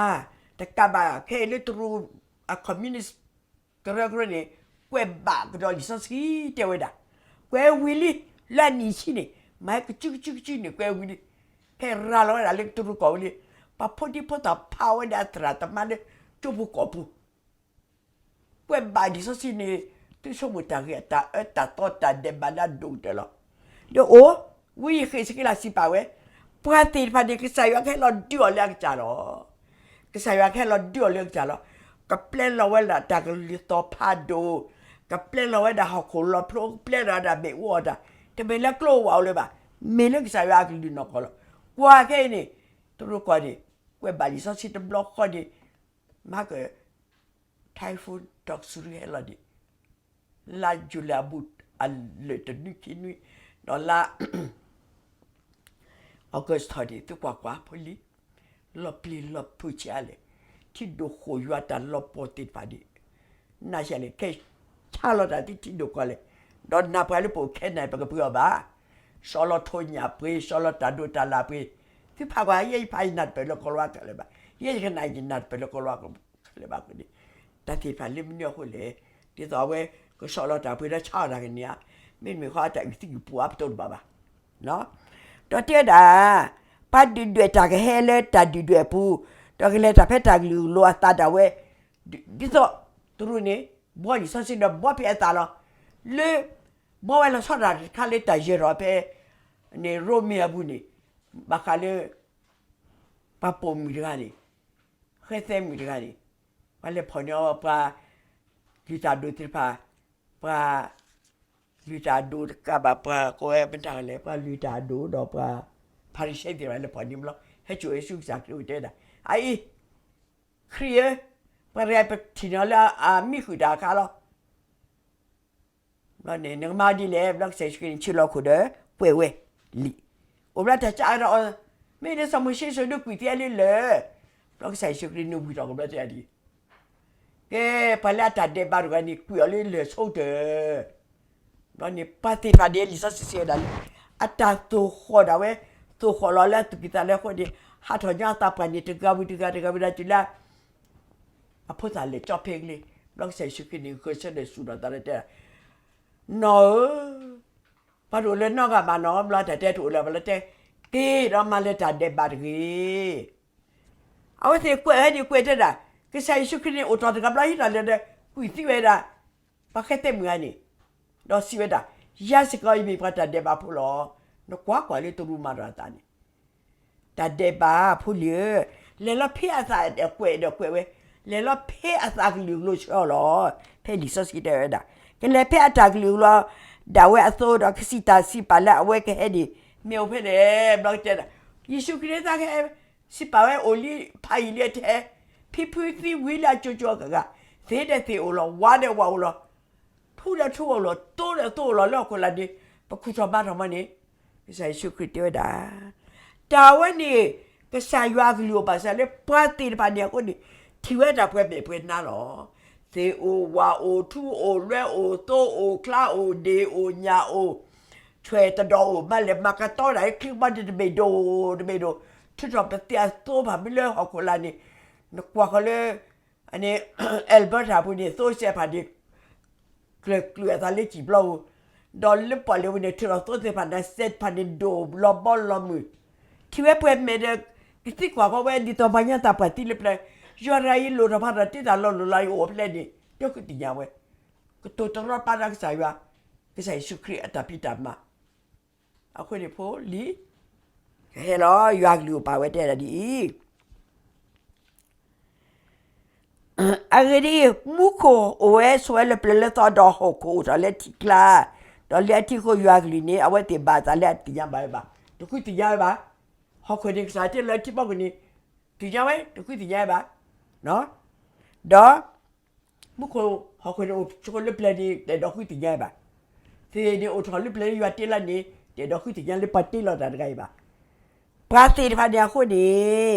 တကးဘၣ်ခဲအံၤလၢတရူးအ communist ကရၢကရိန့ၣ်, ကွဲးဘၣ်ကဒီးလံာ်စီဆှံတဲဝဲဒၣ်, ကွဲးဝံၤလံ, လၢအနံၣ်ဆံန့ၣ်, မၤဟဲကစုကစုကစုန့ၣ် ကွဲးဝံၤလံ, ဖဲရၤလီၤဝဲဒၣ်လၢတရူးကီၢ်ဝံၤလံ, ပှၤဖိဒံဖိသၣ်ဖးဝဲဒၣ်အသရၣ်သမါလၢကၠိပူၤကီၢ်ပူၤ ကွဲးဘၣ်လံာ်စီဆှံန့ၣ်, သုဆိကမိၣ်တၢ်ဂ့ၤအတၢ်အၢတၢ်သီတၢ်ဒဲးဘးလၢအဒိၣ်ကတၢၢ်လီၤ. ဒီးအိၣ်, ဝံယဃ့းစက့လးစံးပာ်ဝဲ, ပှၤသ့ၣ်တဖၣ်န့ၣ် ကစၢ်ယွၤကဟဲလီၤဒုးအီၤလၢအကစၢ်လီၤ. ကစၢ်ယွၤကဟဲလီၤဒုးအီၤလၢအကစၢ်လီၤ. ကပျဲလီၤဝဲဒၣ်တၢ်ကလုၢ်သီၣ်ဖးဒိၣ်, ကပျဲလီၤဝဲဒၣ်ဟီၣ်ခိၣ်လီၤဖျိ, ကပျဲလီၤဝဲဒၣ်မ့ၣ်အူအီၣ်တၢ်, တမ့ၢ်လၢကျိဝးအိၣ်လၢၤဘၣ်, မ့ၢ်လၢကစၢ်ယွၤအကလုၢ်နီၢ်ကီၢ်လီၤ. ကွၢ်ခဲအံၤန့ၣ်, တရူးကီၢ်န့ၣ်, ကွဲးဘၣ်လံာ်စီဆှံတဘျီဃီန့ၣ်, မၤက typhoon Doksuri ဟဲလီၤဒံး, လါယူၤလံအဘူးအလၢာ်တနွံခံနွံ, ဒီးလါ August ထီၣ်ဒံး သုကွၢ်ကွၢ်ဖိလံ, လီၤပျံၤလီၤဖုးဆံးအါလဲၣ်, ထံဒိၣ်ဃိာ်ယွၤတၢ်လီၤပှီၢ်သ့ၣ်တဖၣ်ဒံး, နၢ်ဆံးလဲၣ် ခဲဆါလီၤတၢ်သ့ထံဒိၣ်ကီၢ်လဲၣ်, ဒီးနၢ်ပှၤလၢပအိၣ်ခဲနံၤ ပကပှ့ၤအီၤဘၣ်, စီၤလီၤထိညၣ်ပှ့ၤ စီၤလီၤတၢ်ဒိးတၢ်လၣ်ပှ့ၤ, သုဖးကွၢ် ယဲယဖးယနၢ်တပၢၢ်လၢကီၢ်လၤဝါကျဲလၢၤဘၣ်, ယဲယကနၣ်ယနၢ်တပၢၢ်လၢကီၢ်လၤဝါကျဲလၢၤဘၣ်အဃိန့ၣ်, တၢ်သ့ၣ်တဖၣ်လၢမနုၤအဃိလဲၣ်, ဒ်သိးအဝဲ ကစီၤလီၤတၢ်ပှ့ၤဒီးဆါအီၣ်တၢ်ကန့ၢ်ဧါ, မ့တမ့ၢ်ဃီအတၢ်အုၣ်သံအုၣ်ပူၤအါပတီၢ်တဘၣ်ဘၣ် ဒီးတဲဝဲဒၣ်, ပှၤဒုၣ်ဒွဲၣ်တၢ်ကဟဲလၢတၢ်ဒုၣ်ဒွဲၣ်အပူၤ, ဒီးကလဲၤတၢ်ဖဲတၢ်ကလုာ်ကလိၤအသးဒၣ်ဝဲ, ဒ်သိးတရူးန့ၣ် ဘှီလံာ်စီဆှံဒီးဘှီဖဲအသးလီၤ. လၢ ဘှီဝဲလီၤဆီဒၣ်တခါလၢတၢ်ယၢၤထီၣ်ဖဲန့ၣ် ရိမ့ၤအပူၤန့ၣ်, ဘၣ်ဃးလၢ ပှၤပိာ်မုၣ်တဂၤန့ၣ်, ဃဲသဲမုၣ်တဂၤန့ၣ်, ပှၤလဲၤဖီၣ်န့ၢ်အီၤပှၤ လုၢ်တၢ်ဒိၣ်သ့ၣ်တဖၣ်, ပှၤ လုၢ်တၢ်ဒိၣ်တကးဘၣ် ပှၤကိးဝဲမတၤလဲၣ် ပှၤလုၢ်တၢ်ဒိၣ်ဒီးပှၤ ဖၤရံၤၡဲသ့ၣ်တဖၣ်လဲၤဖီၣ်န့ၢ်ဘျီ ဟဲစိာ်ဝဲဆူကစၢ်ခရံာ်အိၣ်တဲဒၣ်, အအံၤ ခရံာ်ဧၢ, ပှၤတဂၤပထံၣ်န့ၢ်အီၤလၢအမံဃုာ်တၢ်အခါလီၤ. ဘျီန့ၣ် နကမၤဒ်လဲၣ်, ဘျီကစၢ်ယ့ၣ်ၡူးခရံာ်န့ၣ် ဆ့ၣ်လီၤခိၣ်ဒီးကွဲးဝဲလံာ်, အိၣ်ဘျီတၢ်စးဒီးအီၤ, မ့ၢ်လၢစီၤမိၤၡ့စိၤဒုးကွံာ်သံအလၢလၢာ်, ဘျီကစၢ်ယ့ၣ်ၡူးခရံာ်န့ၣ်ဝံၤထီၣ်ကဘျီတဲဒၣ်ဒ် ကဲ ပှၤလၢအတၢ်ဒဲးဘးတဂၤန့ၣ် ကွံာ်အီၤလၢလၢၢ်ဆိကတၢၢ်, ဘျီန့ၣ် ပှၤသ့ၣ်တဖၣ်န့ၣ် လံာ်စီဆှံတဲဝဲဒၣ်လၢ အတၢ်သိၣ်ဃီၣ်ဒၣ်ဝဲ, သိၣ်ဃီၣ်လီၤလၢအသူၣ်ကံၢ်သးလဲအဃိန့ၣ်, ဟးထီၣ်ညီအသးပှၢ်န့ၣ် တဂၤဝံၤတဂၤ တဂၤဝံၤတဂၤတုၤလၢ အဖိသၣ်လဲၤကၠီဖဲကလ့, ဘျီကစၢ်ယ့ၣ်ၡူးခရံာ်န့ၣ် ဂဲၤဆၢထၢၣ်ဆူၣ်ထီၣ်သးဒီးတဲဒၣ်, နီၢ်ဧၢ, ပှၤတအိၣ်လၢၤနီတဂၤဘၣ်နီၤ, ဘျီတၢ်တဲတအိၣ်လၢၤဘၣ်လၢတဲ, က့ၤဒီးမၤလၢၤတၢ်ဒဲးဘးတဂ့ၤ. အဝဲသ့ၣ်ကွဲးဝဲဒၣ်ကွဲးတဲဒၣ်, ကစၢ်ယ့ၣ်ၡူးခရံာ်န့ၣ် အိၣ်ထီၣ်တဂၤဘျီဟံးထီၣ်လဲၤဒီး ကွံာ်သံဝဲဒၣ် ပှၤဃဲသဲမုၣ်ဂၤန့ၣ်, ဒီးစံးဝဲဒၣ်, ယၤစ့ၢ်ကီးယမ့ၢ်ပှၤတၢ်ဒဲးဘးဖိလီၤ. နကွၢ်ကွၢ်လၢတရူးမၤတၢ်အသးန့ၣ် တၢ်ဒဲးဘးဖိလံၤဧၢ, လဲၤလီၤဖဲအသးဒီးကွဲးဒီးကွဲးဝဲ, လဲၤလီၤဖဲအသးကလုာ်ကလိၤဆှၢအီၤလီၤ. ဖဲလံာ်စီဆှံတဲဝဲဒၣ်, ကလဲၤဖဲအတၢ်ကလုာ်ကလိၤဒၣ်ဝဲအသိးဒီး ကစံးတၢ်စံးပာ်လၢအဝဲကဟဲန့ၣ် မ့ၢ်အိၣ်ဖဲလဲၣ်. ဘျီကတဲဒၣ်, ယ့ၣ်ၡူးခရံာ်သးကဟဲ စံးပာ်ဝဲအိၣ်လံ ဖးယံာ်လံအတဟဲ, ဖံဖုသံဝံၤလၢအကၠိကၠိအဂၤဂၤ, သ့ဒီးသ့ၣ်အိၣ်လီၤ, ဝါဒီးဝါအိၣ်လီၤ, ထူဒီးထူအိၣ်လီၤ, သိဒီးသိအိၣ်လီၤ လၢဟီၣ်ခိၣ်လာ်န့ၣ်, ပခူၣ်ထီၣ်ဘါထီၣ်မးန့ၣ်, ကစၢ်ယ့ၣ်ၡူးခရံာ်တဲဝဲဒၣ်, တၢ်ဝဲန့ၣ် ကစၢ်ယွၤအကလုၢ်အိၣ်ဘၣ်ဆၣ်လၢပှၤသ့ၣ်တဖၣ်န့ၣ်အဃိန့ၣ်, ထံၣ်ဝဲတၢ်ပှဲၤမဲာ်ပှဲၤနါလီၤ. သ့ၣ်အိၣ်ဝါအိၣ် ထူအိၣ် လွဲအိၣ်သိအိၣ် ကျါအိၣ် ဒ့ၣ်အိၣ် ညၣ်အိၣ်, ဆွဲၣ်တဒီးအိၣ်, မၤလဲၣ်မၤကတီတၢ်လၢချံကဘီန့ၣ်တဘ့ၣ်ဒိၣ်တဘ့ၣ်ဒိၣ်, ထုးထီၣ်ပသံးအသိဖၣ်မ့ၢ်လၢဟီၣ်ခိၣ်လာ်န့ၣ်, နကွၢ်ဃီလၢ အန့ၣ် Alberta ပူၤန့ၣ် သိစဲးဖၣ်န့ၣ် ကျၢၤကျုာ်အသးလၢစံာ်ပျီပူၤ, ဒီးလၢပီၣ်လဲၣ်ပူၤန့ၣ် ထုးထီၣ်သိသ့ၣ်တဖၣ်န့ၣ် စဲးဖၣ်န့ၣ် ဒိၣ်လီၤဘီလီၤမုၢ်, ထံၣ်ဝဲပှဲၤမဲာ်ဒီး ကသံကွၢ်ဃီဝဲ ဒ်သိးပှၤညါတၢ်ပှၢ်သံလၢပျဲၢ်, ယွၤတဂၤအံၤလိၣ်ထီၣ်ဖးထီၣ်တ့ၢ်တၢ်လီၤလိၢ်လီၤအံၤအိၣ်ဖဲလဲၣ်န့ၣ် တဃုသ့ၣ်ညါဝဲ, ကတိၤတရီတပါဒီးကစၢ်ယွၤ, ကစၢ်ယ့ၣ်ၡူးခရံာ်အတၢ်ဖံးတၢ်မၤ, အဃိန့ၣ်ဖိလံၤ ကဟဲလီၤ ယွၤကလုၢ်အိၣ်ပာ်ဝဲတဲဒၣ်ဒ်အံၤ အဂ့ၢ်ဒ်အံၤ, မူခိၣ်အိၣ်ဝဲဆိးဝဲလၢပျၢၤလၢသီ, ဒီးဟီၣ်ခိၣ်အိၣ်ထီၣ်လၢထံကျါ, ဒီးလၢအထံအဃိယွၤအကလုၢ်န့ၣ် အဝဲသ့ၣ်ဘၣ်အသးလၢအတသ့ၣ်ညါဘၣ်ဝဲဘၣ်, တဃုသ့ၣ်ညါဝဲဘၣ်. ဟီၣ်ခိၣ်န့ၣ် ကစၢ်တ့လၢထံဘီခိၣ်န့ၣ် သ့ၣ်ညါဝဲ, တဃုသ့ၣ်ညါဝဲဘၣ်. ဒီး မူခိၣ်ဟီၣ်ခိၣ်န့ၣ်အိၣ်ဆိးလၢပျၢၤန့ၣ် တအဲၣ်ဒိးဃုသ့ၣ်ညါဝဲဘၣ်. သ့ၣ်န့ၣ်အိၣ်ထီၣ်လၢပျၢၤလၢယွၤတ့လီၤန့ၣ် တအဲၣ်ဒိးဃုသ့ၣ်ညါလၢပှၤတ့လီၤတၢ်တဂၤအံၤဘၣ်. ပှၤသ့ၣ်တဖၣ်န့ၣ်အဃိန့ၣ်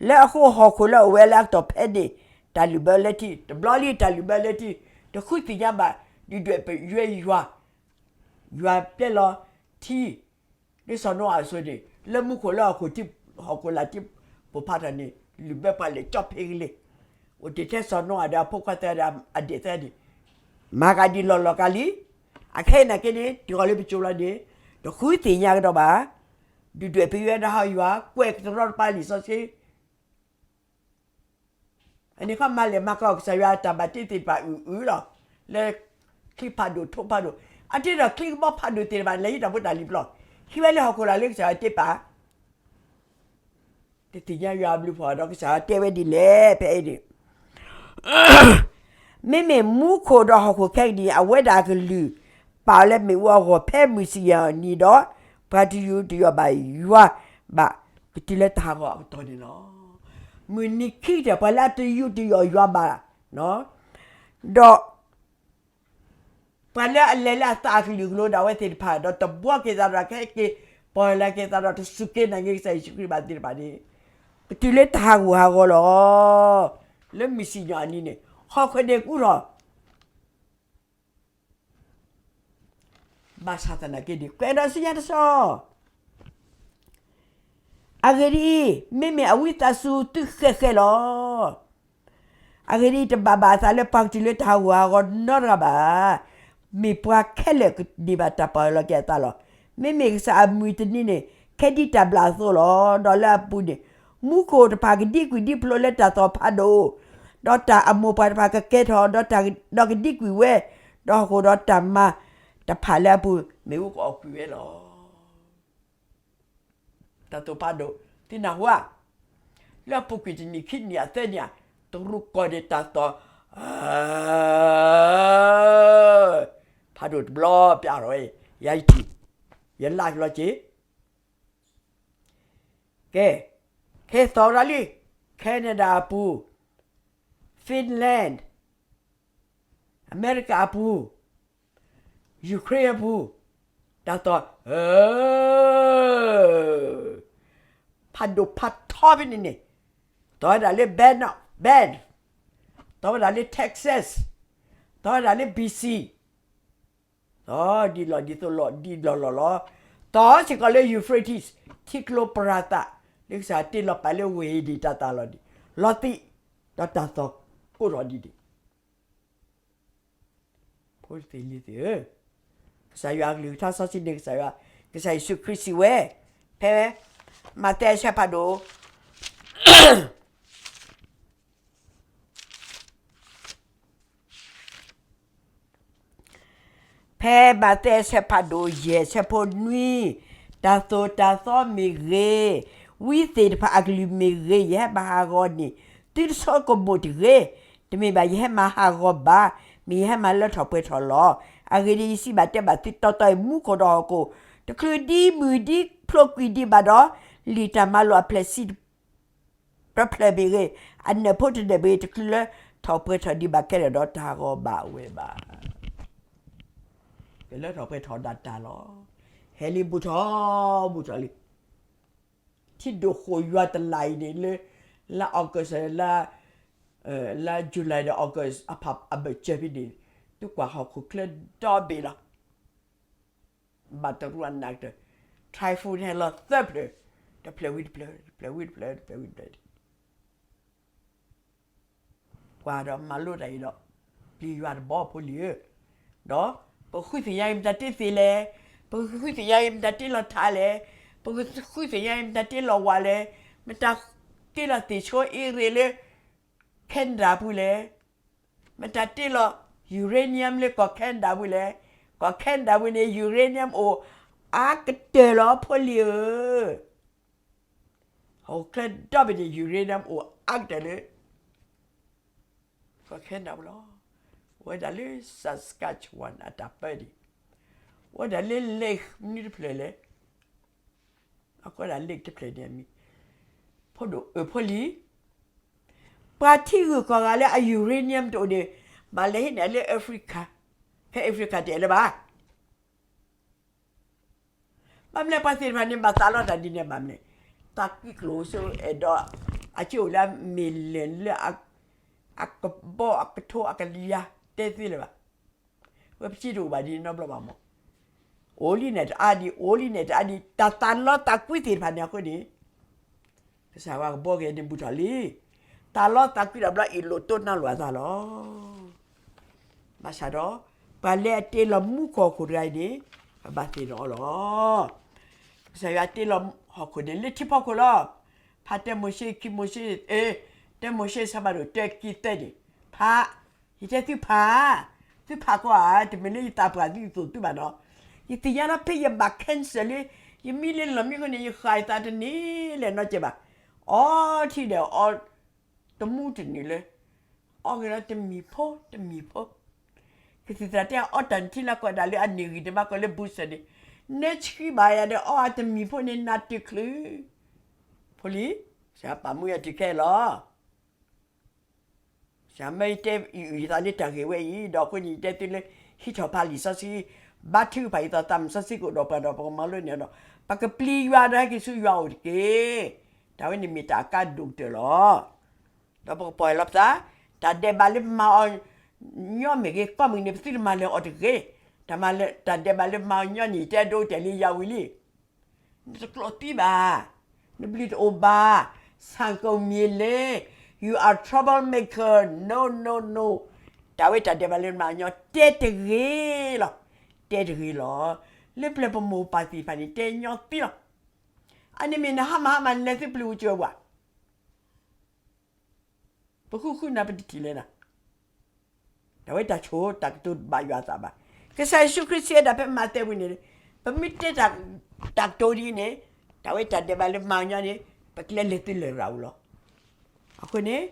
လၢအဃိဟီၣ်ခိၣ်လၢအအိၣ်ဝဲလၢအကတီၢ်ဖဲန့ၣ် တၢ်လုၢ်ဘၢလၢထံ, တဘျီလံတၢ်လုၢ်ဘၢလၢထံ, တဃုသ့ၣ်ညါဘၣ်, ဒုၣ်ဒွဲၣ်ပယွဲယွၤ, ယွၤပျဲလီၤထံ လၢစီၤနိအၤအစိၤန့ၣ် လၢမူခိၣ်လၢဟီၣ်ခိၣ်ထံ ဟီၣ်ခိၣ်လာ်ထံပိာ်ဖးထီၣ်န့ၣ် လုၢ်ဘၢပှၤလဲၤကၠီဖဲကလ့ၢ်, အိၣ်တ့ၢ်ထဲစီၤနိအၤဒီးအဖိခွါသၢဂၤဒီးအဒဲၣ်သၢဂၤန့ၣ် မၤကၤဒံးလီၢ်လီၢ်ကၤလံ. အခဲအံၤနာ်က့န့ၣ် တုၤဃီၤလၢပစိၤလီၤန့ၣ် တဃုသ့ၣ်ညါကဒီးဘၣ်. ဒုၣ်ဒွဲၣ်ပယွဲဒီးဟီၣ်ယွၤ ကွဲးကတရီတပါလံာ်စီဆှံ အန့ၣ်ခီမၤလဲၣ်မၤကၤအီၤ ကစၢ်ယွၤအတၢ်ဘၣ်တ့သ့ၣ်တဖၣ်အုၣ်အုၣ်လီၤ. လၢချံဖးဒိၣ်ထိးဖးဒိၣ်, အတ့ဒီးချံကဘီဖးဒိၣ်သ့ၣ်တဖၣ် လဲၤဟံးထီၣ်ဖိတၢ်လံၤပျီ, ဟံးဝဲလၢဟီၣ်ခိၣ်လာ်လၢကစၢ်ယွၤတ့ပာ် တသ့ၣ်ညါယွၤအဘျုးဖှိၣ်ဒီး ကစၢ်ယွၤတဲဝဲဒ်လဲၣ် ဖဲအံၤန့ၣ် မ့မ့ၢ်မူခိၣ်ဒီးဟီၣ်ခိၣ်ခဲကနံၣ် အဝဲဒၣ်အကလုၢ် ပာ်အီၤလၢမ့ၣ်အူအဂီၢ် ဖဲမုၢ်စံၣ်ယံၤအနံၤဒီး ပှၤတယူးတယီၣ်ဘၣ်ယွၤဘၣ် ကတုၤလၢတၢ်ဟးဂီၤအကတီၢ်န့ၣ်လီၤ. မုၢ်နံၤခံကတၢၢ် ပှၤလၢအတယူးတယီၣ်ယွၤဘၣ်, ဒီး ပှၤလၢအလဲၤလၢအသးအကလုာ်ကလိၤဒၣ်ဝဲသ့ၣ်တဖၣ် ဒီးတဘှီက့ၤသးဒီးခဲက့ၤ ပီၢ်လဲၤက့ၤသးဒီးတစူၢ်က့ၤနာ်က့ၤကစၢ်ယ့ၣ်ၡူးခရံာ်ဘၣ်သ့ၣ်တဖၣ်န့ၣ် ပတုၤလၢတၢ်ဟးဂူာ်ဟးဂီၤလီၤ. လၢမုၢ်စံၣ်ညီၣ်အနံၤန့ၣ် ဟီၣ်ခိၣ်န့ၣ်ကအိၣ်ထီၣ် ဘၣ်ဆၣ်သနာ်က့ဒီး ကွဲးဒီးစံၣ်ညီၣ်တစီၤ အဂ့ၢ်ဒ်အံၤ, မ့မ့ၢ်အဝံသးစူၤသုဃဲးဃဲးလီၤ. အဂ့ၢ်ဒ်အံၤ, တဘၣ်ဘၣ်အသးလၢပှၤကတုၤလၢတၢ်ဟးဂူာ်ဟးဂီၤနီတဂၤဘၣ်. မ့ၢ်ပှၤခဲလၢာ်ကဒံးဘၣ်တၢ်ပီၢ်လဲၤက့ၤအသးလီၤ. မ့မ့ၢ်ကစၢ်အမုၢ်တနံၤန့ၣ် ခဲဒ်တၢ်ဘျၣ်အသိးလီၤ. ဒီးလၢအပူၤန့ၣ် မူခိၣ်တဖၣ်ကဒံကွံာ်ဒံဖျိးလၢတၢ်သီၣ်ဖးဒိၣ်, ဒီးတၢ်အမိၢ်ပှၢ်တဖၣ်ကကဲထီၣ်, ဒီးကဒံကွံာ်ဝဲ, ဒီးဟီၣ်ခိၣ်ဒီးတၢ်မၤတဖၣ်လၢအပူၤ မ့ၣ်အူကအီၣ်ကွံာ်ဝဲလီၤ. တၢ်သီၣ်ဖးဒိၣ် သုနၢ်ဟူဧါ, လၢအပူၤကွံာ်တနံၣ်ခံနံၣ်အသၢနံၣ်ဧါ, တရူးကီၢ်န့ၣ်တၢ်သီၣ် ဖးဒိၣ်တဘျီပျၢ်ထီၣ်ဝဲ, ယၤယထံၣ်, ယလၢ်လီၤက့ၤ, ကဲ, ခဲသီၣ်ဝဲဒၣ်လံ, Canada အပူၤ, Finland, အမဲရကၤအပူၤ, Ukraine အပူၤ, တၢ်သီၣ် ဖးဒိၣ်ဖးထီဖဲန့ၣ်န့ၣ်, သီၣ်ဝဲဒၣ်လၢ Banff, Banff, သီၣ်ဝဲဒၣ်လၢ Texas, သီၣ်ဝဲဒၣ်လၢ B C, သီၣ်ဒ်လီၢ်ဒ်သိးလီၢ်ဒ်လီၢ်လီၢ်လီၤ, သီၣ်စ့ၢ်ကီးလၢ Euphrates ထံကျိပရၤသး, လၢကစၢ်တ့လီၤပာ်လၢဝ့ၢ်ဒံးတၢ်သၣ်လီၤဒံး, လီၤသံး, ဒီးတၢ်သီၣ်ကိးထီၣ်ဒံးဒံး ဖိသ့ၣ်လံၤသ့ၣ်ဧၢ, ကစၢ်ယွၤအကလုၢ်ကထါစီဆှံန့ၣ် ကစၢ်ယွၤ, ကစၢ်ယ့ၣ်ၡူးခရံာ်စံးဝဲ, ဖဲမးသဲအဆၢဖးဒိၣ်, ဖဲမးသဲအဆၢဖးဒိၣ်ယဲၢ်အဆၢဖိနွံ, တၢ်သိၣ်တၢ်သီမ့ၢ်ဂ့ၤ, ဝံသ့ၣ်တဖၣ်အကလုၢ်မ့ၢ်ဂ့ၤ, ယဟဲမၤဟးဂီၤန့ၣ် သုတဆိကမိၣ်တဂ့ၤ, တမ့ၢ်ဘၣ်ယဟဲမၤဟးဂီၤဘၣ်, မ့ၢ်ယဟဲမၤလၢထီၣ်ပှဲၤထီၣ်လီၤ. အဂ့ၢ်ဒ်အံၤ, ယစံးဘၣ်တဲဘၣ်သုတီတီအံၤ, မူခိၣ်ဒီးဟီၣ်ခိၣ် တချုးဒံမုၢ်ဒံဖျိးကွံာ်ဒံးဘၣ်ဒီး, လံာ်တၢ်မၤလိာ်အဖျၢၣ်ဆံတဖျၢၣ်မ့ၢ်ဂ့ၤ, အနၢၣ်ဖိတနၢၣ်မ့ၢ်ဂ့ၤ, တချုးလၢထီၣ်ပှဲၤထီၣ်ဒံးဘၣ်ခဲလၢာ်ဒီး တၢ်ဟးဂီၤဘၣ်ဝဲဘၣ်. ကလၢထီၣ်ပှဲၤထီၣ်ဒၣ်တၢ်လီၤ. ဟဲလံဘူးထီၣ်ဘူးထီၣ်လံ. ထံဒိၣ်ဃိၣ်ယွၤတလးအံၤန့ၣ် လၢ လါ August လါ လါ July ဒီး August အဖးအဘၢၣ်စၢၤဖဲန့ၣ်, သုကွၢ်ဟီၣ်ခိၣ်ချၢဒီဘ့ၣ်လီၤ. ဘၣ်တရူးအနးကတၢၢ်, typhoon ဟဲလီၤသၢဖျၢၣ်, တဖျၢၣ်ဝံၤတဖျၢၣ်, တဖျၢၣ်ဝံၤတဖျၢၣ်, တဖျၢၣ်ဝံၤတဖျၢၣ်, ကွၢ်ဒီးမၤလိတၢ်အံၤဒီး ပျံၤယွၤတဘီဖိလံၤဧၢ, ဒီးပဃုသ့ၣ်ညါအံၤ မတၤတ့သ့လဲၣ်, ပဃုသ့ၣ်ညါအံၤ မတၤတ့လီၤထးလဲၣ်, ပဃုသ့ၣ်ညါအံၤ မတၤတ့လီၤဝးလဲၣ်, မတၤတ့လီၤသ့ၣ်ဆိအ့ရ့းလၢ Canada ပူၤလဲၣ်, မတၤတ့လီၤ uranium လၢကီၢ် Canada ပူၤလဲၣ်, ကီၢ် Canada ပူၤန့ၣ် uranium အိၣ်အါကတၢၢ်လီၤဖိလံၤဧၢ. ဟီၣ်ခိၣ်ချၢဒီဘ့ၣ်န့ၣ် uranium အိၣ်အါကတၢၢ်လၢ ကီၢ် Canada ပူၤလီၤ. အိၣ်ဝဲဒၣ်လၢ Saskatchewan အတၢ်ပၢဒံး, အိၣ်ဝဲဒၣ်လၢ lake မနုၤတဖျၢၣ်လဲၣ်, အကိးဒၣ် lake တဖျၢၣ်န့ၣ်အမံၤ, ဖိဒိၣ်အၢဖိလံၤ, ပှၤထံဂုၤကီၢ်ဂၤလၢအ uranium တအိၣ်န့ၣ် ဘၣ်လဲၤဟံးန့ၢ်လၢ Africa, ဖဲ Africa တအဲၣ်လၢၤဘၣ်. ဘၣ်မနုၤလဲၣ် ပှၤသ့ၣ်တဖၣ်န့ၣ် ဘၣ်သးလီတၢ်ဒ်န့ၣ် ဘၣ်မနုၤလဲၣ်, သးကွံကျိာ်စိအဲၣ်ဒိး အက့အိၣ်လၢအမ့ၢ်လဲၣ်လၢ အကဘီအကထိအကလံၤယၤ တဲသ့လၢၤဘၣ်. ဝဲပစံးတအိၣ်ဘၣ်ဒ်န့ၣ်နီတဘျီဘၣ်မး, အိၣ်လံန့ၣ်တအါဒံး, အိၣ်လံန့ၣ်တအါဒံး, တၢ်သးလီသးကွံသ့ၣ်တဖၣ်န့ၣ်အဃိန့ၣ် ကစၢ်ယွၤကဘှီက့ၤန့ၢ်ဘူးထီၣ်လံ. သးလီသးကွံဒီးဘျီအ့ၣ်လိာ်တိၢ်နါလိာ်အသးလီၤ. ဘၣ်ဆၣ်ဒီး ပှၤလၢအတ့လီၤမူခိၣ်ဟီၣ်ခိၣ်တဂၤအံၤန့ၣ် ပဘၣ်သ့ၣ်နီၣ်အီၤလီၤ. ကစၢ်ယွၤတ့လီၤဟီၣ်ခိၣ်န့ၣ် လၢထံဖီခိၣ်လီၤ. ဖါတဲမိၤၡ့ ခံမိၤၡ့, အဲ, တဲမိၤၡ့ ဆၢဖးဒိၣ်တၢ ခံသၢန့ၣ်, ဖး ယတဲသုဖး, သုဖးကွၢ်ဧါ, တမ့ၢ်လၢယသးပှၢ်သုယသိၣ်သုဘၣ်နီၤ. ယသ့ၣ်ညါလီၤဖဲယဘၣ် cancer လၢ ယမံလၢလီၢ်မံဃိန့ၣ် ယဃၣ်ယသးတန့ၢ်လၢၤနီတစဲးဘၣ်. အီထံဒီးအီတမူတနုာ်လၢ အီက့ၤလီၤတမံၤဖိတမံၤဖိ, ကသံၣ်သရၣ်တဲအီတၢ်နထံလၢကီၢ်ဒၣ်လၢအန့ၢ်ဂံၢ်တဘၣ်ကီးလၢ Boston န့ၣ်, နဲဆှံဘၣ်ယၤဒီးအီအတမံၤဖိန့ၣ် နးတချုး ဖိလံၤ ပာ်မူယၤတုၤခဲလီၤ. မ့ၢ်ယတဲယသးလၢတၢ်ဂ့ၢ်ဝဲအံၤ ဒီးအဃိန့ၣ် ယတဲသုလၢ ဟံးထီၣ်ဖးလံာ်စီဆှံ, ဘါထုကဖၣ်ယသးသးမုၢ်စီဆှံကအိၣ်ဒီးပှၤဒီးပကမၤလိန့ၢ်အီၤဒီး ပကပျံၤယွၤဒီးဟဲက့ၤဆူယွၤအအိၣ်တက့ၢ်. တၢ်ဝဲန့ၣ်မ့ၢ်တၢ်အကါဒိၣ်ကတၢၢ်လီၤ. ဒီးပကပီၢ်ယၢ်လီၤပသး, တၢ်ဒဲးဘးလၢမၤအီၤညီမ့ၢ်ဂ့ၤ ကီမ့ၢ်ဂ့ၤန့ၣ် ပသုတမၤလၢၤအီၤတဂ့ၤ. တၢ်မၤလၢ တၢ်ဒဲးဘးလၢမၤအီၤညီန့ၣ် ယတဲဒိတဲာ်လံယၤဝံၤလံ. နတကျိးသံဘၣ်, နဘျုးတအိၣ်ဘၣ်, ဆၣ်ကိၣ်မံၤလ့, you are troublemaker, no no no. တၢ်ဝဲတၢ်ဒဲးဘးလၢမၤအီၤညီ တဲတဂ့ၤလီၤ, တဲတဂ့ၤလီၤ. လၢပျၢၤပမိၢ်ပၢ်သ့ၣ်တဖၣ်န့ၣ် တဲညီသံလီၤ. အန့ၣ်မ့ၢ်နဟါမၢ်ဟါမၢ် နလဲၤသုပျုၤအိၣ်စၢၤပှၤ ပဃုဃုနၤပတထံၣ်လဲၣ်နၤ. တၢ်ဝဲတၢ်ဆိၣ်တၢ်ကတိၤဘၣ်ယွၤအသးဘၣ်. ကစၢ်ယ့ၣ်ၡူးခရံာ်စံးဝဲဒၣ်ဖဲမးသဲပူၤန့ၣ်, ပမ့ၢ်တဲတၢ်ကတိၤဒ်အံၤန့ၣ်, တၢ်ဝဲတၢ်ဒဲးဘးလၢမၤအီၤညီန့ၣ်, ပကျဲလဲၤသုလၢၢ်ရၤအူလီၤ. အဃိန့ၣ်,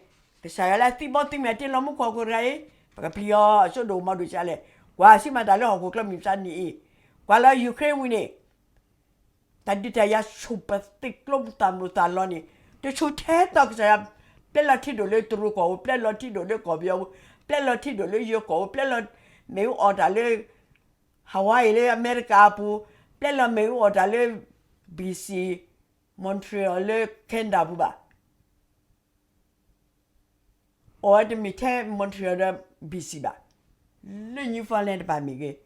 ကစၢ်ယွၤလၢအသံဘီသုမဲာ်တ့ၢ်လီၤမူခိၣ်ဟီၣ်ခိၣ်တဂၤအံၤ, ပကပျံၤအီၤ အစိဒိၣ်မီၤဒိၣ်ဆံးလဲၣ်, ကွၢ်ဆူမၤတၢ်လၢဟီၣ်ခိၣ်ချၢမုၢ်မဆါနံၤအံၤ, ကွၢ်လၢ Ukraine ဝံၤန့ၣ် တၢ်ဒုးတၢ်ယၤဆူၣ်ပသံးကျိပသးမိၢ်သးလီၤန့ၣ်, တဆူၣ်ထဲသိးကစၢ်ယွၤ, ပျဲလီၤထံဒိၣ်လၢတရူးကီၢ်ပူၤ, ပျဲလီၤထံဒိၣ်လၢကီၢ်ပယီၤပူၤ, ပျဲလီၤထံဒိၣ်လၢယိၤကီၢ်ပူၤ, ပျဲလီၤမ့ၣ်အူအီၣ်တၢ်လၢ Hawaii လၢအမဲရကၤအပူၤ, ပျဲလီၤမ့ၣ်အူအီၣ်တၢ်လၢ B C, Montreal လၢ Canada ပူၤဘၣ်. အီၣ်ဝဲတမ့ၢ်ထဲ Montreal ဒီး B C ဘၣ်, လၢ Newfoundland တပၤမ့ၢ်ဂ့ၤ,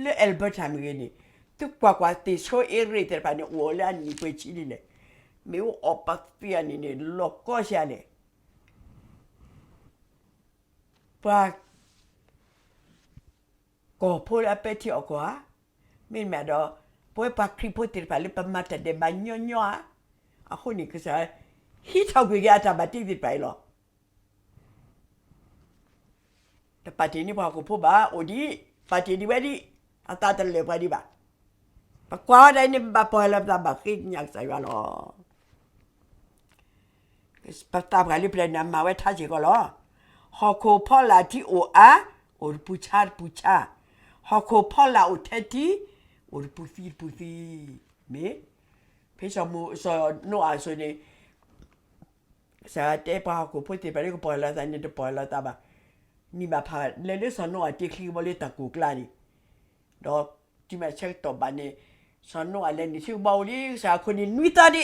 လၢ Alberta မ့ၢ်ဂ့ၤန့ၣ်, သုကွၢ်ကွၢ်သ့ၣ်ဆိအ့ရ့ၣ်သ့ၣ်တဖၣ်န့ၣ် အိၣ်လၢအနံၣ်ပှဲၤဆံလံလဲၣ်, မ့ၣ်အူအီၣ်ပသံးအန့ၣ်န့ၣ် လီၤကီဆံးလဲၣ်. ပှၤ ကီၢ်ဖိလၢအပဲာ်ထံအီၣ်ကီၢ်ဧါ, မ့တမ့ၢ်ဒီး ပဝဲပှၤခရံာ်ဖိသ့ၣ်တဖၣ်လၢပမၤတၢ်ဒဲးဘးညီညီဧါ, အဃိန့ၣ် ကစၢ်ဟံးထီၣ်ကွံာ်က့ၤအတၢ်ဘၣ်တ့သ့ၣ်တဖၣ်အံၤလီၤ. တပာ်တ့ၢ်န့ၢ်ပှၤဟီၣ်ခိၣ်ဖိဘၣ်, အိၣ်ဒံး, ပာ်တ့ၢ်ဒံးဝဲဒံး, အသးတလၢာ်ပှၤဒံးဘၣ်. ပကွၢ်ဝဲဒၣ်အံၤန့ၣ် ပဘၣ်ပီၢ်ယၢ်လီၤပသး ဘၣ်ဃ့ကညးကစၢ်ယွၤလီၤ. ပသးပှၢ်လၢပျၢၤန့ၣ် မၤဝဲထါစ့ၢ်ကီးလီၤ. ဟီၣ်ခိၣ်ဖီလာ်ထံအိၣ်အါ, အိၣ်တပူၤဆါတပူၤဆါ, ဟီၣ်ခိၣ်ဖီလာ်အိၣ်ထဲထံ, အိၣ်တပူၤသံတပူၤသံ, မ့ၢ်, ဖဲစီၤမိၤ, စီၤနိအၤအစိၤန့ၣ်, ကစၢ်ယွၤတဲပှၤဟီၣ်ခိၣ်ဖိသ့ၣ်တဖၣ်လၢကပီၢ်ယၢ်လီၤသးန့ၣ် တပီၢ်ယၢ်လီၤသးဘၣ်. နံၣ်ဘၣ်ဖးလဲၤလၢစီၤနိအၤတ့ချံကဘီလၢတၢ်ကိၢ်ကျါန့ၣ်, ဒီးတုၤမ့ၢ်ဆၢကတီၢ်ဘၣ်န့ၣ်, စီၤနိအၤလဲၤနုာ်ထံကဘီဝံၤလံ ကစၢ်ယွၤအခိၣ်န့ၣ်နွံသီဒံး,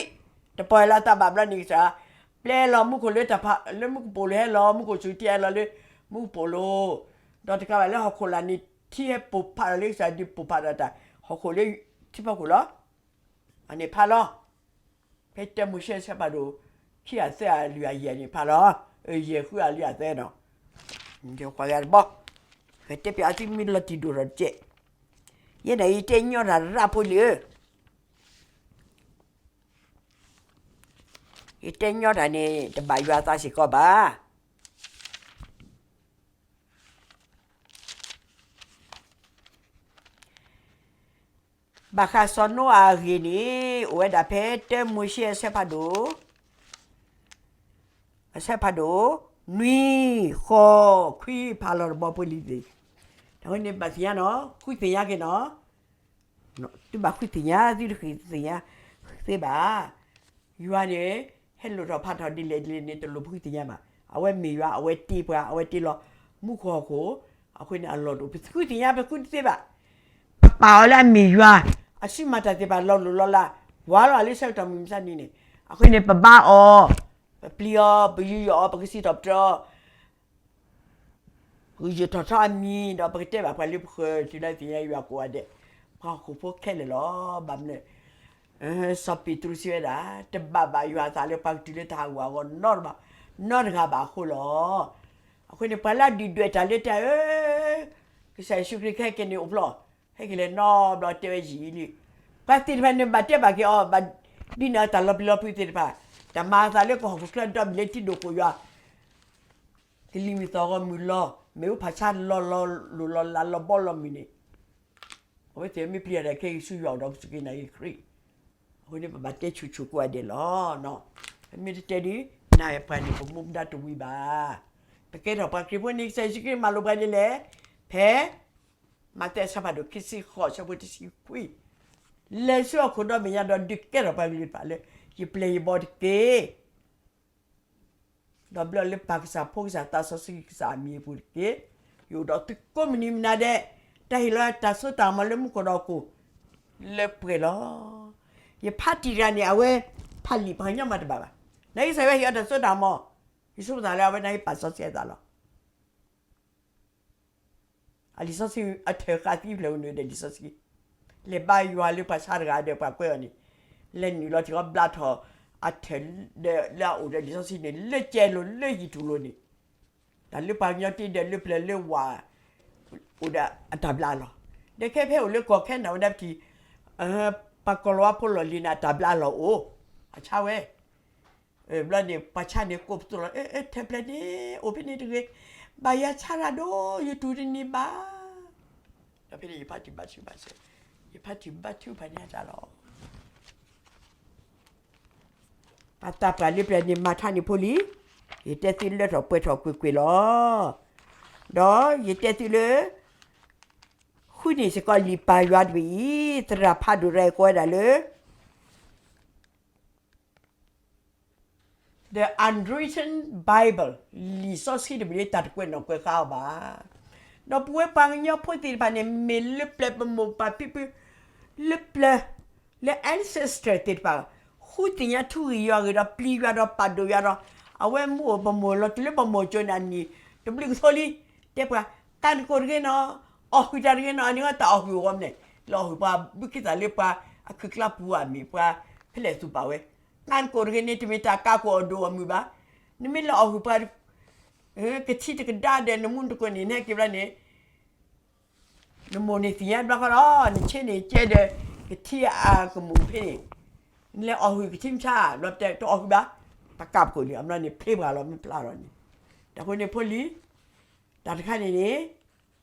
တပီၢ်ယၢ်လီၤသးဘၣ်ဘျီန့ၣ် ကစၢ်ယွၤ ပျဲလီၤမူခိၣ်လၢတၢ်ဖး, လၢမူကပိာ်လိၤဟဲလီၤ, မူခိၣ်စူၤတ့ဟဲလီၤလၢမူကပိာ်လိၤ, ဒီးတကးဘၣ်လၢဟီၣ်ခိၣ်လာ်န့ၣ် ထံဟဲပိၢ်ဖးဒီးလၢကစၢ်ယွၤဒုးပိၢ်ဖးဒီးတၢ်ဟီၣ်ခိၣ်လၢထံဖီခိၣ်လီၤ. အန့ၣ်ဖးလီၤ. ဖဲတၢမိၤၡ့အဆၢဖးဒိၣ်, ခံအသၢအလွံၢ်အယဲၢ်န့ၣ်ဖးလီၤ. ယဲၢ်ဃုအလွံၢ်အသၢနီၤ, ကွၢ်ဂၤတဘီ, ကတဲပၠးအီၤသုမ့ၢ်လီၤတံၢ်ဒိၣ်ထီၣ်တကဲး, ယဲဒၣ်ယတဲညီတၢ်ရၣ်ဖိလံဧၢ, ယတဲညီတၢ်န့ၣ် တဘၣ်ယွၤအသးစ့ၢ်ကီးဘၣ်. ဘၣ်ဃးစီၤနိအၤအဂ့ၢ်န့ၣ် အိၣ်ဝဲဒၣ်ဖဲတၢမိၤၡ့အဆၢဖးဒိၣ်, အဆၢဖးဒိၣ်, နွံ, ဃိး, ခွံ ဖးလီၤတဘီဖိလံသ့ၣ်, တၢ်ဝဲန့ၣ်ဘၣ်သ့ၣ်ညါနီၤ, ဃုသ့ၣ်ညါက့ၤနီၤ, သုဘၣ်ဃုသ့ၣ်ညါ, သုတဃုသ့ၣ်ညါသ့ဘၣ်. ယွၤန့ၣ် ဟဲလိၣ်ထီၣ်ဖးထီၣ်ဒ်လဲၣ်ဒ်လဲၣ်န့ၣ် တလိၣ်ပဃုသ့ၣ်ညါဘၣ်. အဝဲမ့ၢ်ယွၤ, အဝဲတ့ပှၤ, အဝဲတ့လီၤ မူခိၣ်ဟီၣ်ခိၣ်, အဃိန့ၣ်အလီၢ်တအိၣ်, ပဃုသ့ၣ်ညါ ပဃုတသ့ဘၣ်. ပပာ်အီၤလၢအမ့ၢ်ယွၤ, အစုမၤတၢ်သ့ၣ်တဖၣ်လီၤလိၢ်လီၤလး, ဝၤလီၤလၢဆၢကတီၢ်မုၢ်မဆါနံၤန့ၣ်, အဃိန့ၣ် ပဘါအီၤ, ပပျံၤအီၤ, ပယူးယီၣ်အီၤ, ပကစံးထီၣ်ပတြၢၤအီၤ ပကယူးထီၣ်ထီအမံၤ, ဒီးပကတဲဘၣ်ပှၤလၢပဃၢၤတုၤလၢသ့ၣ်ညါယွၤကိးဂၤဒဲး, ပှၤဟီၣ်ခိၣ်ဖိခဲလၢာ်လီၤ. ဘၣ်မနုၤလဲၣ်, စီၤပ့းတရူးစံးဝဲဒၣ်, တဘၣ်ဘၣ်ယွၤအသးလၢပှၤကတုၤလၢတၢ်ဟးဂူာ်ဟးဂီၤနီတဘျီ, နီတဂၤဘၣ်အဃိလီၤ. အဃိန့ၣ် ပှၤလၢအဒုၣ်ဒွဲၣ်တၢ်လၢတၢ်အၢ, ကစၢ်ယ့ၣ်ၡူးခရံာ်ကဟဲက့ၤန့ၣ်အိၣ်ဖျီ, ဟဲက့ၤလဲၤနီတဘျီတဲဝဲယံာ်လံ. ပှၤသ့ၣ်တဖၣ်န့ၣ်ဘၣ်တဲဘၣ်က့ၤအီၤ, ဘၣ်ဒုးနဲၣ်အီၤတၢ်လီၤပျံၤလီၤဖုးသ့ၣ်တဖၣ်, တၢ်မၤအသးလၢကဟီၣ်ခိၣ်ချၢဒီဘ့ၣ်လၢထံဒိၣ်ကိးယွၤ ကလံၤမုၢ်သီၣ်ဂီၤမုၢ်လီၤ, မ့ၣ်အူဖးဆါလီၤလီၤလိၢ်လီၤလးလီၤဘီလီၤမုၢ်န့ၣ်, အဝဲသ့ၣ်မ့ၢ်ပျံၤတၢ်ခဲအံၤဆူယွၤအိၣ်ဒီးကစူၢ်က့ၤနာ်က့ၤခရံာ်, အဃိန့ၣ် ပဘၣ်တဲဆူၣ်ဆူၣ်ကိးဂၤဒဲးလီၤ. မ့ၢ်တတဲဒ်န့ၣ် ပှၤန့ၣ်ပမူပဒါတဝံၤဘၣ်. ပကဲထီၣ်ပှၤခရံာ်ဖိန့ၣ် ကစၢ်ယ့ၣ်ၡူးခရံာ်မၤလိာ်ပှၤဒ်လဲၣ်, ဖဲ မးသဲအဆၢဖးဒိၣ်ခံဆံဃိး အဆၢဖိတဆံခွံ, လဲၤဆူဟီၣ်ခိၣ်ဒီဘ့ၣ်ညါဒီးဒုးကဲထီၣ်ပှၤကလုာ်တဖၣ်လၢ ယပျဲၢ်ယဘီၣ်တက့ၢ်. ဒီးဘျၢလၢပၢ်ကစၢ်ဖိကစၢ်သးစီဆှံကစၢ်အမံၤအပူၤတက့ၢ်. ယအိၣ်ဒီးသုကိးမုၢ်နံၤမုၢ်နၤဒဲး, တၢ်ဟ့ၣ်လီၤတၢ်စိတၢ်ကမီၤလၢမူခိၣ်ဒီးဟီၣ်ခိၣ်လၢပှဲၤလီၤ. ယဖါတံၢ်တဂၤန့ၣ် အဝဲဖးလံာ်ပှၤကညီမးတဘၣ်ဘၣ်. နာ်က့ကစၢ်ယွၤဟ့ၣ်အီၤတၢ်စိတၢ်ကမီၤ, ယဆိကမိၣ်သးလၢအဝဲနာ်က့ပာ်စီဆှံအသးလီၤ. အလံာ်စီဆှံအထၢၣ်ဃာ်သံဖျၢၣ်အိၣ်နုာ်ဒီးလံာ်စီဆှံ, လဲၤဘါယွၤလၢပှၤဆါတဂၤဒီးပှၤကွဲးအီၤန့ၣ်, လဲၤနုာ်လီၤထံၣ်အီၤဘျါထီၣ်အထၢၣ်ဒီးလၢအအိၣ်ဒီးလံာ်စီဆှံန့ၣ် လၢကဲလိၤလၢယံၤထူၣ်လိၤန့ၣ်, တၢ်လၢပှၤကညီတ့ဒီးလၢပျၢၤလၢဝၤ အိၣ်ဒီးအတၢ်ဘျါလီၤ. ဒီးခဲဖဲအိၣ်လၢကီၢ်ခဲနဒၤဝဲဒၣ်ပထံၣ် ပှၤကီၢ်လီၤဝါဖိလီၢ်လံၤန့ၣ် အတၢ်ဘျါလီၤအိၣ်, အဆါဝဲ ဘျီန့ၣ် ပှၤဆါန့ၣ်ကိးပသူလီၤ, ထၢၣ်ဖျၢၣ်န့ၣ် အိၣ်ဖဲန့ၣ်တဂ့ၤ, ဘၣ်ယၤဆါတၢ်ဒီး ယတူၢ်တန့ၢ်ဘၣ်. ဒီးဖဲန့ၣ်ယဖါတံၢ်ဘါထုဘၣ်စၢၤ, ယဖါတံၢ်ဘါထုဖးန့ၢ်အတၢ်လီၤ. ပှၤသးပှၢ်လၢပျၢၤန့ၣ်မၤထါန့ၢ်ဖိလံ, ယတဲသုလၢထီၣ်ပှဲၤထီၣ်ကွ့ၢ်ကွ့ၢ်လီၤ. ဒီးယတဲသုလၢ ဃုန့ၢ်စ့ၢ်ကီးလံာ်ပၢ်ယွၤတဘ့ၣ်အံၤ, သရၣ်ဖးဒိၣ်တဂၤအံၤကိးဝဲဒၣ်လၢ The Unwritten Bible, လံာ်စီဆှံတဘ့ၣ်လၢတၢ်တကွဲးနီၣ်ကွဲးဃါအီၤဘၣ်. ဒီးပဝဲပှၤကညီဖိသ့ၣ်တဖၣ်န့ၣ် မ့ၢ်လၢပျၢၤပမိၢ်ပၢ်ဖံဖု လၢပျၢၤ လၢ ancestor သ့ၣ်တဖၣ် ဃုသ့ၣ်ညါထူဂ့ၢ်ယွၤဂ့ၢ်ဒီးပျံၤယွၤဒီးပာ်ဒိၣ်ယွၤဒီး အဝဲမူအိၣ်ပမိၢ်လီၤတုၤလၢပမိၢ်ကၠိန့ၣ်အနံၣ် တဘျုးကထိလံ, တဲပှၤ ကါနကိာ်တဂ့ၤနီၤ, အီၣ်ဟုၣ်တၢ်တဂ့ၤနီၤ, အန့ၣ်တၢ်အီၣ်ဟုၣ်အဂီၢ်မနုၤလဲၣ်, လၢအီၣ်ဟုၣ်ပှၤဘုခ့သၣ်လၢပှၤအခုၣ်ကျါပူၤအမ့ၢ်ပှၤဖဲလဲၣ်သူၣ်ပာ်ဝဲ, ကါနကိာ်တဂ့ၤန့ၣ် တမ့ၢ်တၢ်ကါကိၢ်အဒိၣ်အမုၢ်ဘၣ်, နမ့ၢ်လဲၤအီၣ်ဟုၣ်ပှၤ ကထံတကဒါဒီးနမူနကိာ်န့ၣ် နဟဲက့ၤဘျီန့ၣ် နမိၢ်န့ၣ်သ့ၣ်ညါဘျီဃီလီၤ, နဆ့န့ၣ်ကဲဒီး ကထံအကမူၣ်ဖဲန့ၣ်, နလဲၤအီၣ်ဟုၣ်ကထံမဆါ ဘျီတအီၣ်ဟုၣ်ဘၣ်, ပကးပကိာ်န့ၣ် အဘျီန့ၣ်ဖျ့ပှၤလီၤမ့ၢ်ဖျါလီၤန့ၣ်, တၢ်ဃိန့ၣ်ဖိလံၤ, တၢ်တခါန့ၣ်န့ၣ်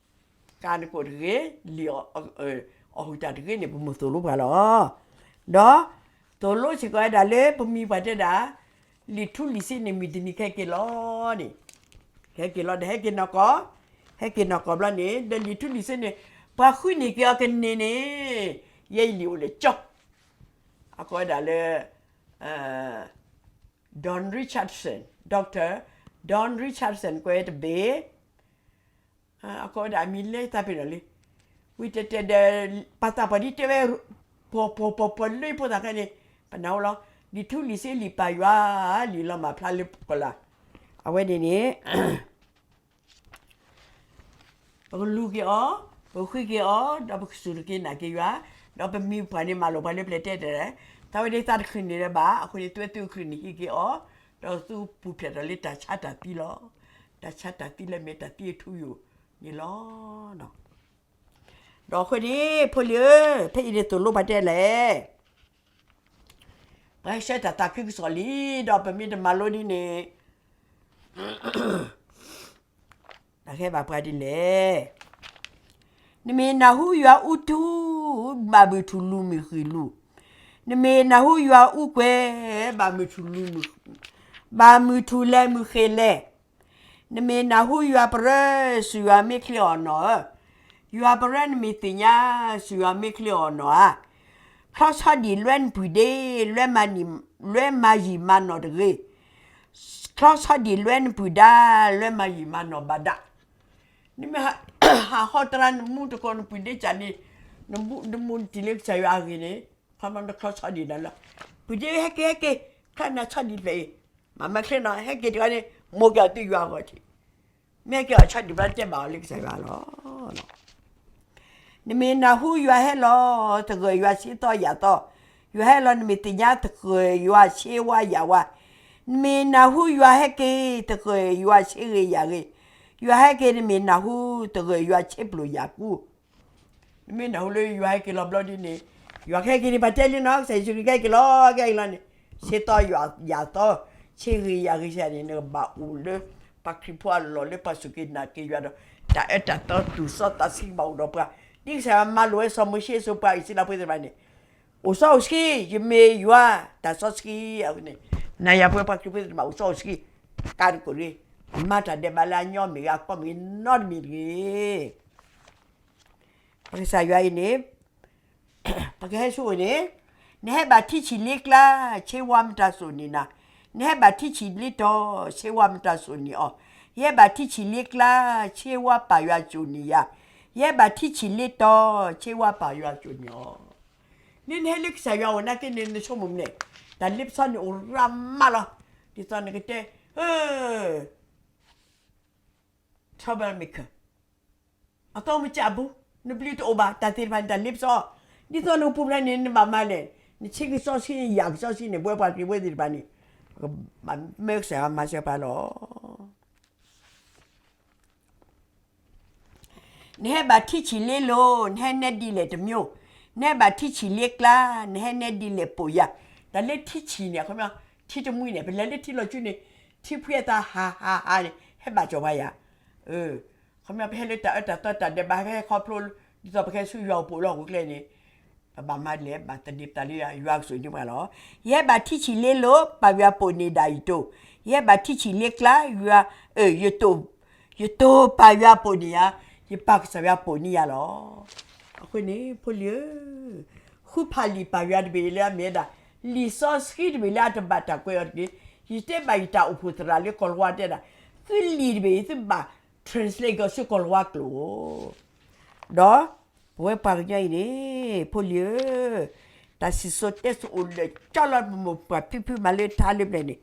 ကါနကိာ်တဂ့ၤ, လံာ်အီၣ်ဟုၣ်တၢ်တဂ့ၤန့ၣ် ပမိၢ်သိၣ်လိပှၤလီၤ. ဒီးသိၣ်လိစ့ၢ်ကီးဝဲဒၣ်လၢပမံၤပှၢ်တဲဒၣ်, လံာ်ထူလံာ်စ့န့ၣ်မုၢ်တနံၤကဟဲက့ၤလီၤန့ၣ်, ကဟဲက့ၤလီၤဒီးဟဲက့ၤနီၢ်ကီၢ်, ဟဲက့ၤနီၢ်ကီၢ်ဘျီန့ၣ် ဒီးလံာ်ထူလံာ်စ့န့ၣ် ပှၤဃုန့ၢ်က့ၤအီၤကန့ၢ်န့ၣ်, ယဲအံၤလံာ်အိၣ်လၢကၠီ, အကိးဝဲဒၣ်လၢ Don Richardson, Doctor Don Richardson ကွဲးတဘ့ၣ်, အကိးဝဲဒၣ်အမံၤလဲၤသးပ့ၤနီၣ်လံ, ဝံၤတဲတဲဒီး ပှၤသးပှၢ်ဒ်တဲဝဲ ပှီၤပှီၤပှီၤပှီၤလၢဖိသၣ်ခဲန့ၣ်, ပနၢ်ဟူလီၤ, လံာ်ထူလံာ်စ့လံာ်ပၢ်ယွၤ, လံာ်လီၤမၢ်ဖျါလၢပကီၢ်လၢ်, အဝဲန့ၣ်န့ၣ် ပကလူၤက့ၤအီၤ, ပကဃုက့ၤအီၤ, ဒီးပကစူၢ်က့ၤနာ်က့ၤယွၤ, ဒီးပမံၤပှၢ်န့ၣ်မၤလိာ်ပှၤလၢပျၢၤတဲတဲ, သးဝဲန့ၣ်သးတချုးန့ၣ်လၢၤဘၣ်, အဃိန့ၣ် သုဝဲသုချုးန့ၣ်ဟံးက့ၤအီၤ, ဒီးသုပူၤဖျဲးထီၣ်လၢတၢ်ဆါတၢ်သံလီၤ. တၢ်ဆါတၢ်သံလၢမ့ၢ်တၢ်သံအထူအယိာ်န့ၣ်လီၤ. ဒီးအဃိန့ၣ် ဖိလံၤဧၢ, ဖဲအံၤန့ၣ်သိၣ်လိပှၤတဲလဲၣ် ပှၤဟဲဆှၢတၢ်သးခုကစီၣ်လံ, ဒီးပမ့ၢ်တမၤလိဒ်န့ၣ် တၢ်ကဲဘၣ်ပှၤဒ်လဲၣ်. နမ့ၢ်နၢ်ဟူယွၤအူထူ, ဘၣ်မုာ်ထူၣ်လူၤမုၢ်ဃံၢ်လူၤ, နမ့ၢ်နၢ်ဟူယွၤအူကွဲၤ, ဘၣ်မုာ်ထူၣ်လူၤမုၢ်, ဘၣ်မုာ်ထူၣ်လဲၤမုၢ်ဃ့လဲၤ, နမ့ၢ်နၢ်ဟူယွၤပရၢ, စူၢ်ယွၤမ့ၢ်ချ့အီၣ်နီၢ်ဧၢ, ယွၤပရၢနမ့ၢ်သ့ၣ်ညါ, စူၢ်ယွၤမ့ၢ်ချ့အီၣ်နီၢ်ဧါ. ချီဆီဒံၣ်လွဲနပုၢ်ဒ့, လွဲမၤယံာ်မၤနီၢ်တဂ့ၤ, ချီဆီဒံၣ်လွဲနပုၢ်ဒါ, လွဲမၤယံာ်မၤနီၢ်ဘၣ်ဒါ. နမ့ၢ်ဟးဟီတရါနမူတကိးနပုၢ်ဒ့ကၢ်န့ၣ်, နမူနတံၢ်လၢကစၢ်ယွၤအဂ့ၢ်န့ၣ်, ခီမီနချီဆီဒံၣ်နၤလီၤ. ပုၢ်ဒ့ဟဲက့ၤဟဲက့ၤ, ခါနၤဆီဒံၣ်ဖျဲၣ်အံၤ, မၤမၤချ့နီၤ, ဟဲက့ၤတဂၤန့ၣ် မိၢ်က့ၤအီၤတုၤယွၤအဂီၢ်ထံး, မ့ၢ်ဟဲက့ၤအီၤဆီဒံၣ်ဘျီတဲဘၣ်အီၤလၢကစၢ်ယွၤလီၤ. နမ့ၢ်နၢ်ဟူယွၤဟဲလီၤသဂၢၢ်ယွၤဆ့သီယၢ်သီ, ယွၤဟဲလီၤနမ့ၢ်သ့ၣ်ညါသဂၢၢ်ယွၤဆ့ဝါယၢ်ဝါ, နမ့ၢ်နၢ်ဟူယွၤဟဲက့ၤသဂၢၢ်ယွၤဆ့ဂ့ၤယၢ်ဂ့ၤ, ယွၤဟဲက့ၤနမ့ၢ်နၢ်ဟူသဂၢၢ်ယွၤဆ့ပျိာ်ယၢ်ကူ, နမ့ၢ်နၢ်ဟူလၢယွၤဟဲက့ၤလီၤဘျီဒ်န့ၣ်, ယွၤကဟဲက့ၤန့ၣ် ပှၤတဲလံနီၤ, ကစၢ်ယ့ၣ်ၡူးခရံာ်ကဟဲက့ၤလီၤ, ကဟဲက့ၤလီၤန့ၣ်, ဆ့သီယၢ်သီ, ဆ့ဂ့ၤယၢ်ဂ့ၤစ့ၢ်န့ၣ် နကဘၣ်အိၣ်လၢပှၤခရံာ်ဖိအလီၢ်လၢပှၤစူၢ်က့ၤနာ်က့ၤယွၤဒီး တၢ်အၢတၢ်သီသူၣ်စီသးဆှံကဘၣ်အိၣ်ဒီးပှၤ, ဒ်ကစၢ်ယွၤမၤလိာ်ဝဲစီၤမိၤၡ့အစိၤပှၤအံၣ်စရ့လးဖိသ့ၣ်တဖၣ်န့ၣ်, အိၣ်စီအိၣ်ဆှံ, ယမ့ၢ်ယွၤ, တၢ်စီဆှံအဃိန့ၣ်, နၤယၤပဝဲပှၤခရံာ်ဖိသ့ၣ်တဖၣ်အိၣ်စီအိၣ်ဆှံ, ကါတကိးတဂ့ၤ, မၤတၢ်ဒဲးဘးလၢအညီမ့ၢ်ဂ့ၤ အကီမ့ၢ်ဂ့ၤနီတမံၤတဂ့ၤ. ပကစၢ်ယွၤအံၤန့ၣ်, ပကဟဲဆူအအိၣ်န့ၣ်, နဟဲဘၣ်ထံဆံၣ်လ့ကျါ, ဆ့ဝါမတၤစိာ်န့ၢ်နၤ, နဟဲဘၣ်ထံဆံၣ်လ့တီၤ, ဆ့ဝါမတၤစိာ်န့ၢ်အီၤ, ယဟဲဘၣ်ထံဆံၣ်လ့ကျါ, ဆ့ဝါပၢ်ယွၤစိာ်န့ၢ်ယၤ, ယဟဲဘၣ်ထံဆံၣ်လ့တီၤ, ဆ့ဝါပၢ်ယွၤစိာ်န့ၢ်အီၤ. လၢနဟဲလၢကစၢ်ယွၤအအိၣ်နာ်က့န့ၣ် နဆိကမိၣ်မနုၤလဲၣ်, တၢ်လ့ပစီန့ၣ်အိၣ်ရၤမးလီၤ. ဒ်သိးနကတဲ trouble maker, အသီမကးဘူး, နဘျုးတအိၣ်ဘၣ်, တၢ်သ့ၣ်တဖၣ်န့ၣ် တၢ်လ့ပစီ, ဒ်သိးနကပူၤဖျဲးန့ၣ် နဘၣ်မၤလဲၣ်, နဆ့ကစီဆှံ ယၣ်ကစီဆှံန့ၣ် ပဝဲပှၤခရံာ်ဖိသ့ၣ်တဖၣ်န့ၣ် မ့ၢ်ကစၢ်ယွၤမၤစၢၤပှၤလီၤ. နဟဲဘၣ်ထံဆံၣ်လ့လိၤ, နဟဲနဲဒ်လဲၣ်တမျိုး, နဟဲဘၣ်ထံဆံၣ်လ့ကျါ, နဟဲနဲဒ်လဲၣ်ပိာ်ယၤ. တၢ်လၢထံဆံၣ်န့ၣ် အခီပညီ ထံတမှံန့ၣ် ပလဲၤလၢထံလီၤကၠူန့ၣ် ထံဖှံအသးဟးဟးဟးန့ၣ် ဟဲဘၣ်ကၠီၤပှၤယၤ. အခီပညီ ပဟဲလၢတၢ်အၢတၢ်သီတၢ်ဒဲးဘး ဟဲခီဖျိ ဒ်သိးပဟဲဆူယွၤအိၣ်ပိာ်လၢဟီၣ်ခိၣ်ချၢန့ၣ် ပဘၣ်မၤဒ်လဲၣ်, ဘၣ်သန့ၤပသးလၢယွၤ, ယွၤကစိာ်န့ၢ်ပှၤလီၤ. ယဟဲဘၣ်ထံဆံၣ်လ့လိၤ, ပၢ်ယွၤပိာ်န့ၢ်ဒၣ်ယတိၢ်, ယဟဲဘၣ်ထံဆံၣ်လ့ကျါ, ယွၤ, ယတိၢ်, ယတိၢ်ပၢ်ယွၤပိာ်န့ၢ်ယၤ, ယပၢ်ကစၢ်ယွၤပိာ်န့ၢ်ယၤလီၤ. အဃိန့ၣ် ဖိလံၤဧၢ, ဃုဖးလံာ်ပၢ်ယွၤတဘ့ၣ်လၢအမ့ၢ်ဝဲဒၣ် လံာ်စီဆှံတဘ့ၣ်လၢအတဘၣ်တၢ်ကွဲးအီၤတက့ၢ်. ယတဲဘၣ်ယတၢ်အိၣ်ဖှိၣ်သရၣ်လၢကီၢ်လၤဝါတဲဒၣ်, သုလံာ်တဘ့ၣ်အံၤ သုဘၣ် translate ကီးဆူကီၢ်လၤဝါကျိာ် ဒီးပဝဲပှၤကညီအံၤန့ၣ် ဖိလံၤဧၢ, တၢ်စံၣ်စိၤတဲစိၤအိၣ်လၢာ်ကၠီလီၤ, ပမိၢ်ပၢ်ဖံဖုမၤလၢထါလၢပျၢၤန့ၣ်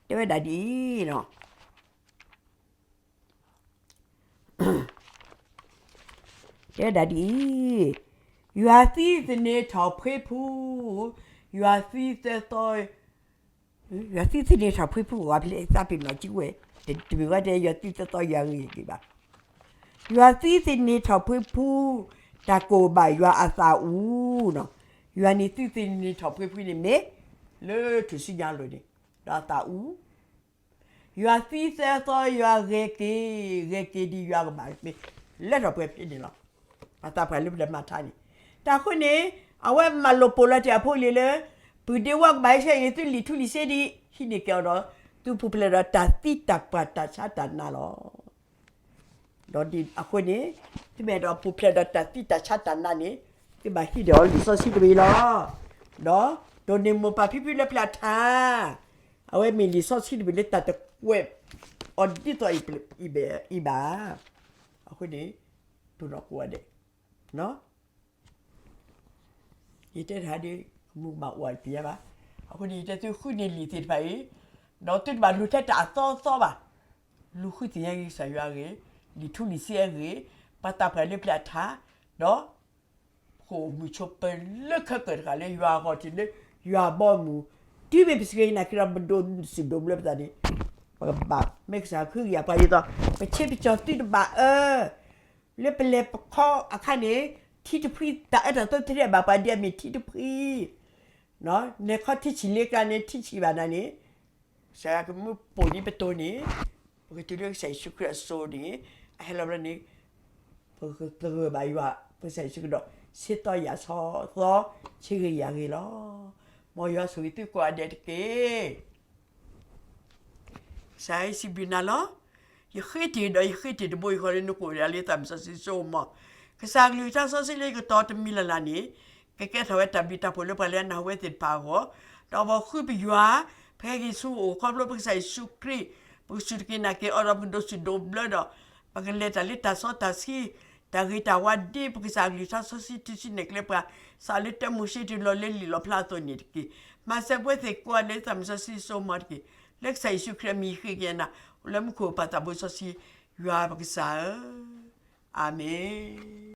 တဲဝဲဒၣ်ဒ်အံၤ, တဲဝဲဒၣ်ဒ်အံၤ, ယွၤသံသန့ၤထီၣ်ဖှ့ဖု, ယွၤသံသၢသီ ယွၤသံသန့ၤထီၣ်ဖှ့ဖု, ဝဲဖဲသးပ့ၤနီၣ်ကံဝဲ, တမ့ၢ်ဝဲတဲ ယွၤသံသၢသီယွၤဂ့ၤက့ၤဘၣ်. ယွၤသံသန့ၤထီၣ်ဖှ့ဖု, တၢ်ကိၢ်ဘၣ်ယွၤအသးအူနီၤ. ယွၤန့ၣ်သံသန့ၤထီၣ်ဖှ့ဖုန့ၣ်မ့ၢ် လၢထူၣ်စုညါအလိၤန့ၣ်, ဒီးအသးအူ ယွၤသံသၢသီယွၤဂဲၤက့ၤ, ဂဲၤက့ၤဒ်ယွၤကဘၣ်မ့ၢ် လၢထီၣ်ပှဲၤဖဲန့ၣ်လီၤ. ပှၤသးပှၢ်လၢပတမၤထါန့ၣ်, တၢ်ဃိန့ၣ် အဝဲမၤလိာ်ပိာ်လီၤတ့ၢ်အဖိလံၤလၢ ပုၢ်ဒ့ဝီကဘၣ်ဟဲဆှၢအံၤ သုလံာ်ထူလံာ်စ့ဒ် ဟံးန့ၢ်က့ၤအီၤဒီး သုပူၤဖျဲးဒီးတၢ်သံတၢ်ပှၢ်တၢ်ဆါတၢ်နာ်လီၤ. ဒီးဒ်အဃိန့ၣ် သုမ့ၢ်အဲၣ်ဒိးပူၤဖျဲးဒီးတၢ်သံတၢ်ဆါတၢ်နာ်န့ၣ် သုဘၣ်ဟံးဒီးအီၤလံာ်စီဆှံတဘ့ၣ်လီၤ. ဒီးဒိးန့ၢ်မိၢ်ပၢ်ဖံဖုလၢပျၢၤထါ, အဝဲမ့ၢ်လံာ်စီဆှံတဘ့ၣ်လၢတၢ်တကွဲးအီၤဒ်သိးအံၤဘၣ်. အဃိန့ၣ် ပူၤနီၢ်ကိးဂၤဒဲး ယတဲတဟါဒ် ကမူၣ်ကမၣ်အိၣ်အပျံၤဘၣ်. အဃိန့ၣ် ယတဲသုဃုန့ၢ်လံာ်သ့ၣ်တဖၣ်အံၤ, ဒီးသုတဘၣ်လူၤထဲတၢ်အသီသီဘၣ်. လူၤဃုသ့ၣ်ညါက့ၤကစၢ်ယွၤအဂ့ၢ်, လံာ်ထူလံာ်စ့အဂ့ၢ်, ပှၤသးပှၢ်လၢပျၢၤအထါ, ဒီး ဃိာ်မုၢ်ဆိးပၢၤလၢခဲကၢၣ်တဃၣ်လၢယွၤအဂီၢ်ထံးလၢယွၤအဘီအမုၢ်, တုၤမ့ၢ်ပစံးက့ၤနာ်က့ၤဒီး ပဒိးစံၣ်ဒိးဘျၢပသးန့ၣ်, ပကဘၣ်မ့ၢ်ကစၢ်ဃုကယာ်ပှၤဒ်သိး ပဆ့ပကၠီၤသုတဘၣ်အၢ လၢပလဲၤပခီအခါန့ၣ် ထံတဖှံတၢ်အၢတၢ်သီတထဲဘၣ်ပှၤဒ်အမ့ၢ်ထံတဖှံ, လဲၤခီထံဆံၣ်လ့ကျါန့ၣ် ထံဆံၣ်ဘၣ်နၤန့ၣ်, ကစၢ်ယွၤကမၢပိာ်န့ၢ်ပတိၢ်န့ၣ်, ပကတုၤလၢကစၢ်ယ့ၣ်ၡူးခရံာ်အစိၤန့ၣ်, အဟဲလီၤဘျီန့ၣ်, ပကသဂၢၢ်ဘၣ်ယွၤ ပကစၢ်ယ့ၣ်ၡူးခရံာ်ဒီး ဆ့သီယၣ်သီ ဆ့ဂ့ၤယၤဂ့ၤလီၤ. မ်ယွၤဆိၣ်ဂ့ၤသုကိးဂၤဒဲးတက့ၢ်. ကစၢ်ယွၤစံးဘျုးနၤလီၤ. ယဃ့တ့ၢ်ဒီးယဃ့တ့ၢ်တဘိယူၢ်ဃီလၢနကိးဒၣ်လၢယသးမုၢ်စီဆှံစိကမီၤ, ကစၢ်အကလုၢ်ကထါစီဆှံလၢယကတီၤတမံၤလၢ်လၢ်န့ၣ်, ကကဲထီၣ်ဝဲတၢ်ဘျုးတၢ်ဖှိၣ်လၢပှၤလၢအနၢ်ဟူဝဲသ့ၣ်တဖၣ်အဂီၢ်, ဒီးပဃုပယွၤ, ပဟဲက့ၤဆူအိၣ်ခီဖျိပကစၢ်ယ့ၣ်ၡူးခရံာ်, ပကစူၢ်တက့ၤနာ်က့ၤအီၤဒီးပကဒိးစံၣ်ဒိးဘျၢဒီး, ပကလဲၤတၢ်လၢတၢ်စီတၢ်ဆှံ, တၢ်ဂ့ၤတၢ်ဝါဒ်ပကစၢ်အကလုၢ်ကထါစီဆှံထုးစုနဲၣ်ကျဲပှၤ, စးလၢတၢမိၤၡ့တုၤလီၤလၢလံာ်လီၣ်ဖျါအသိးန့ၣ်တက့ၢ်. မၤစၢၤပဝဲသ့ၣ်ကိးဂၤဒဲးသးမုၢ်စီဆှံစိကမီၤတက့ၢ်. လၢကစၢ်ယ့ၣ်ၡူးခရံာ်အမံၤဃ့ကညးနၤ, အိၣ်လၢမူခိၣ်ပၢ်သးဘိစီဆှံ, ယွၤပကစၢ်ဧၢ, အၤမ့ၣ်.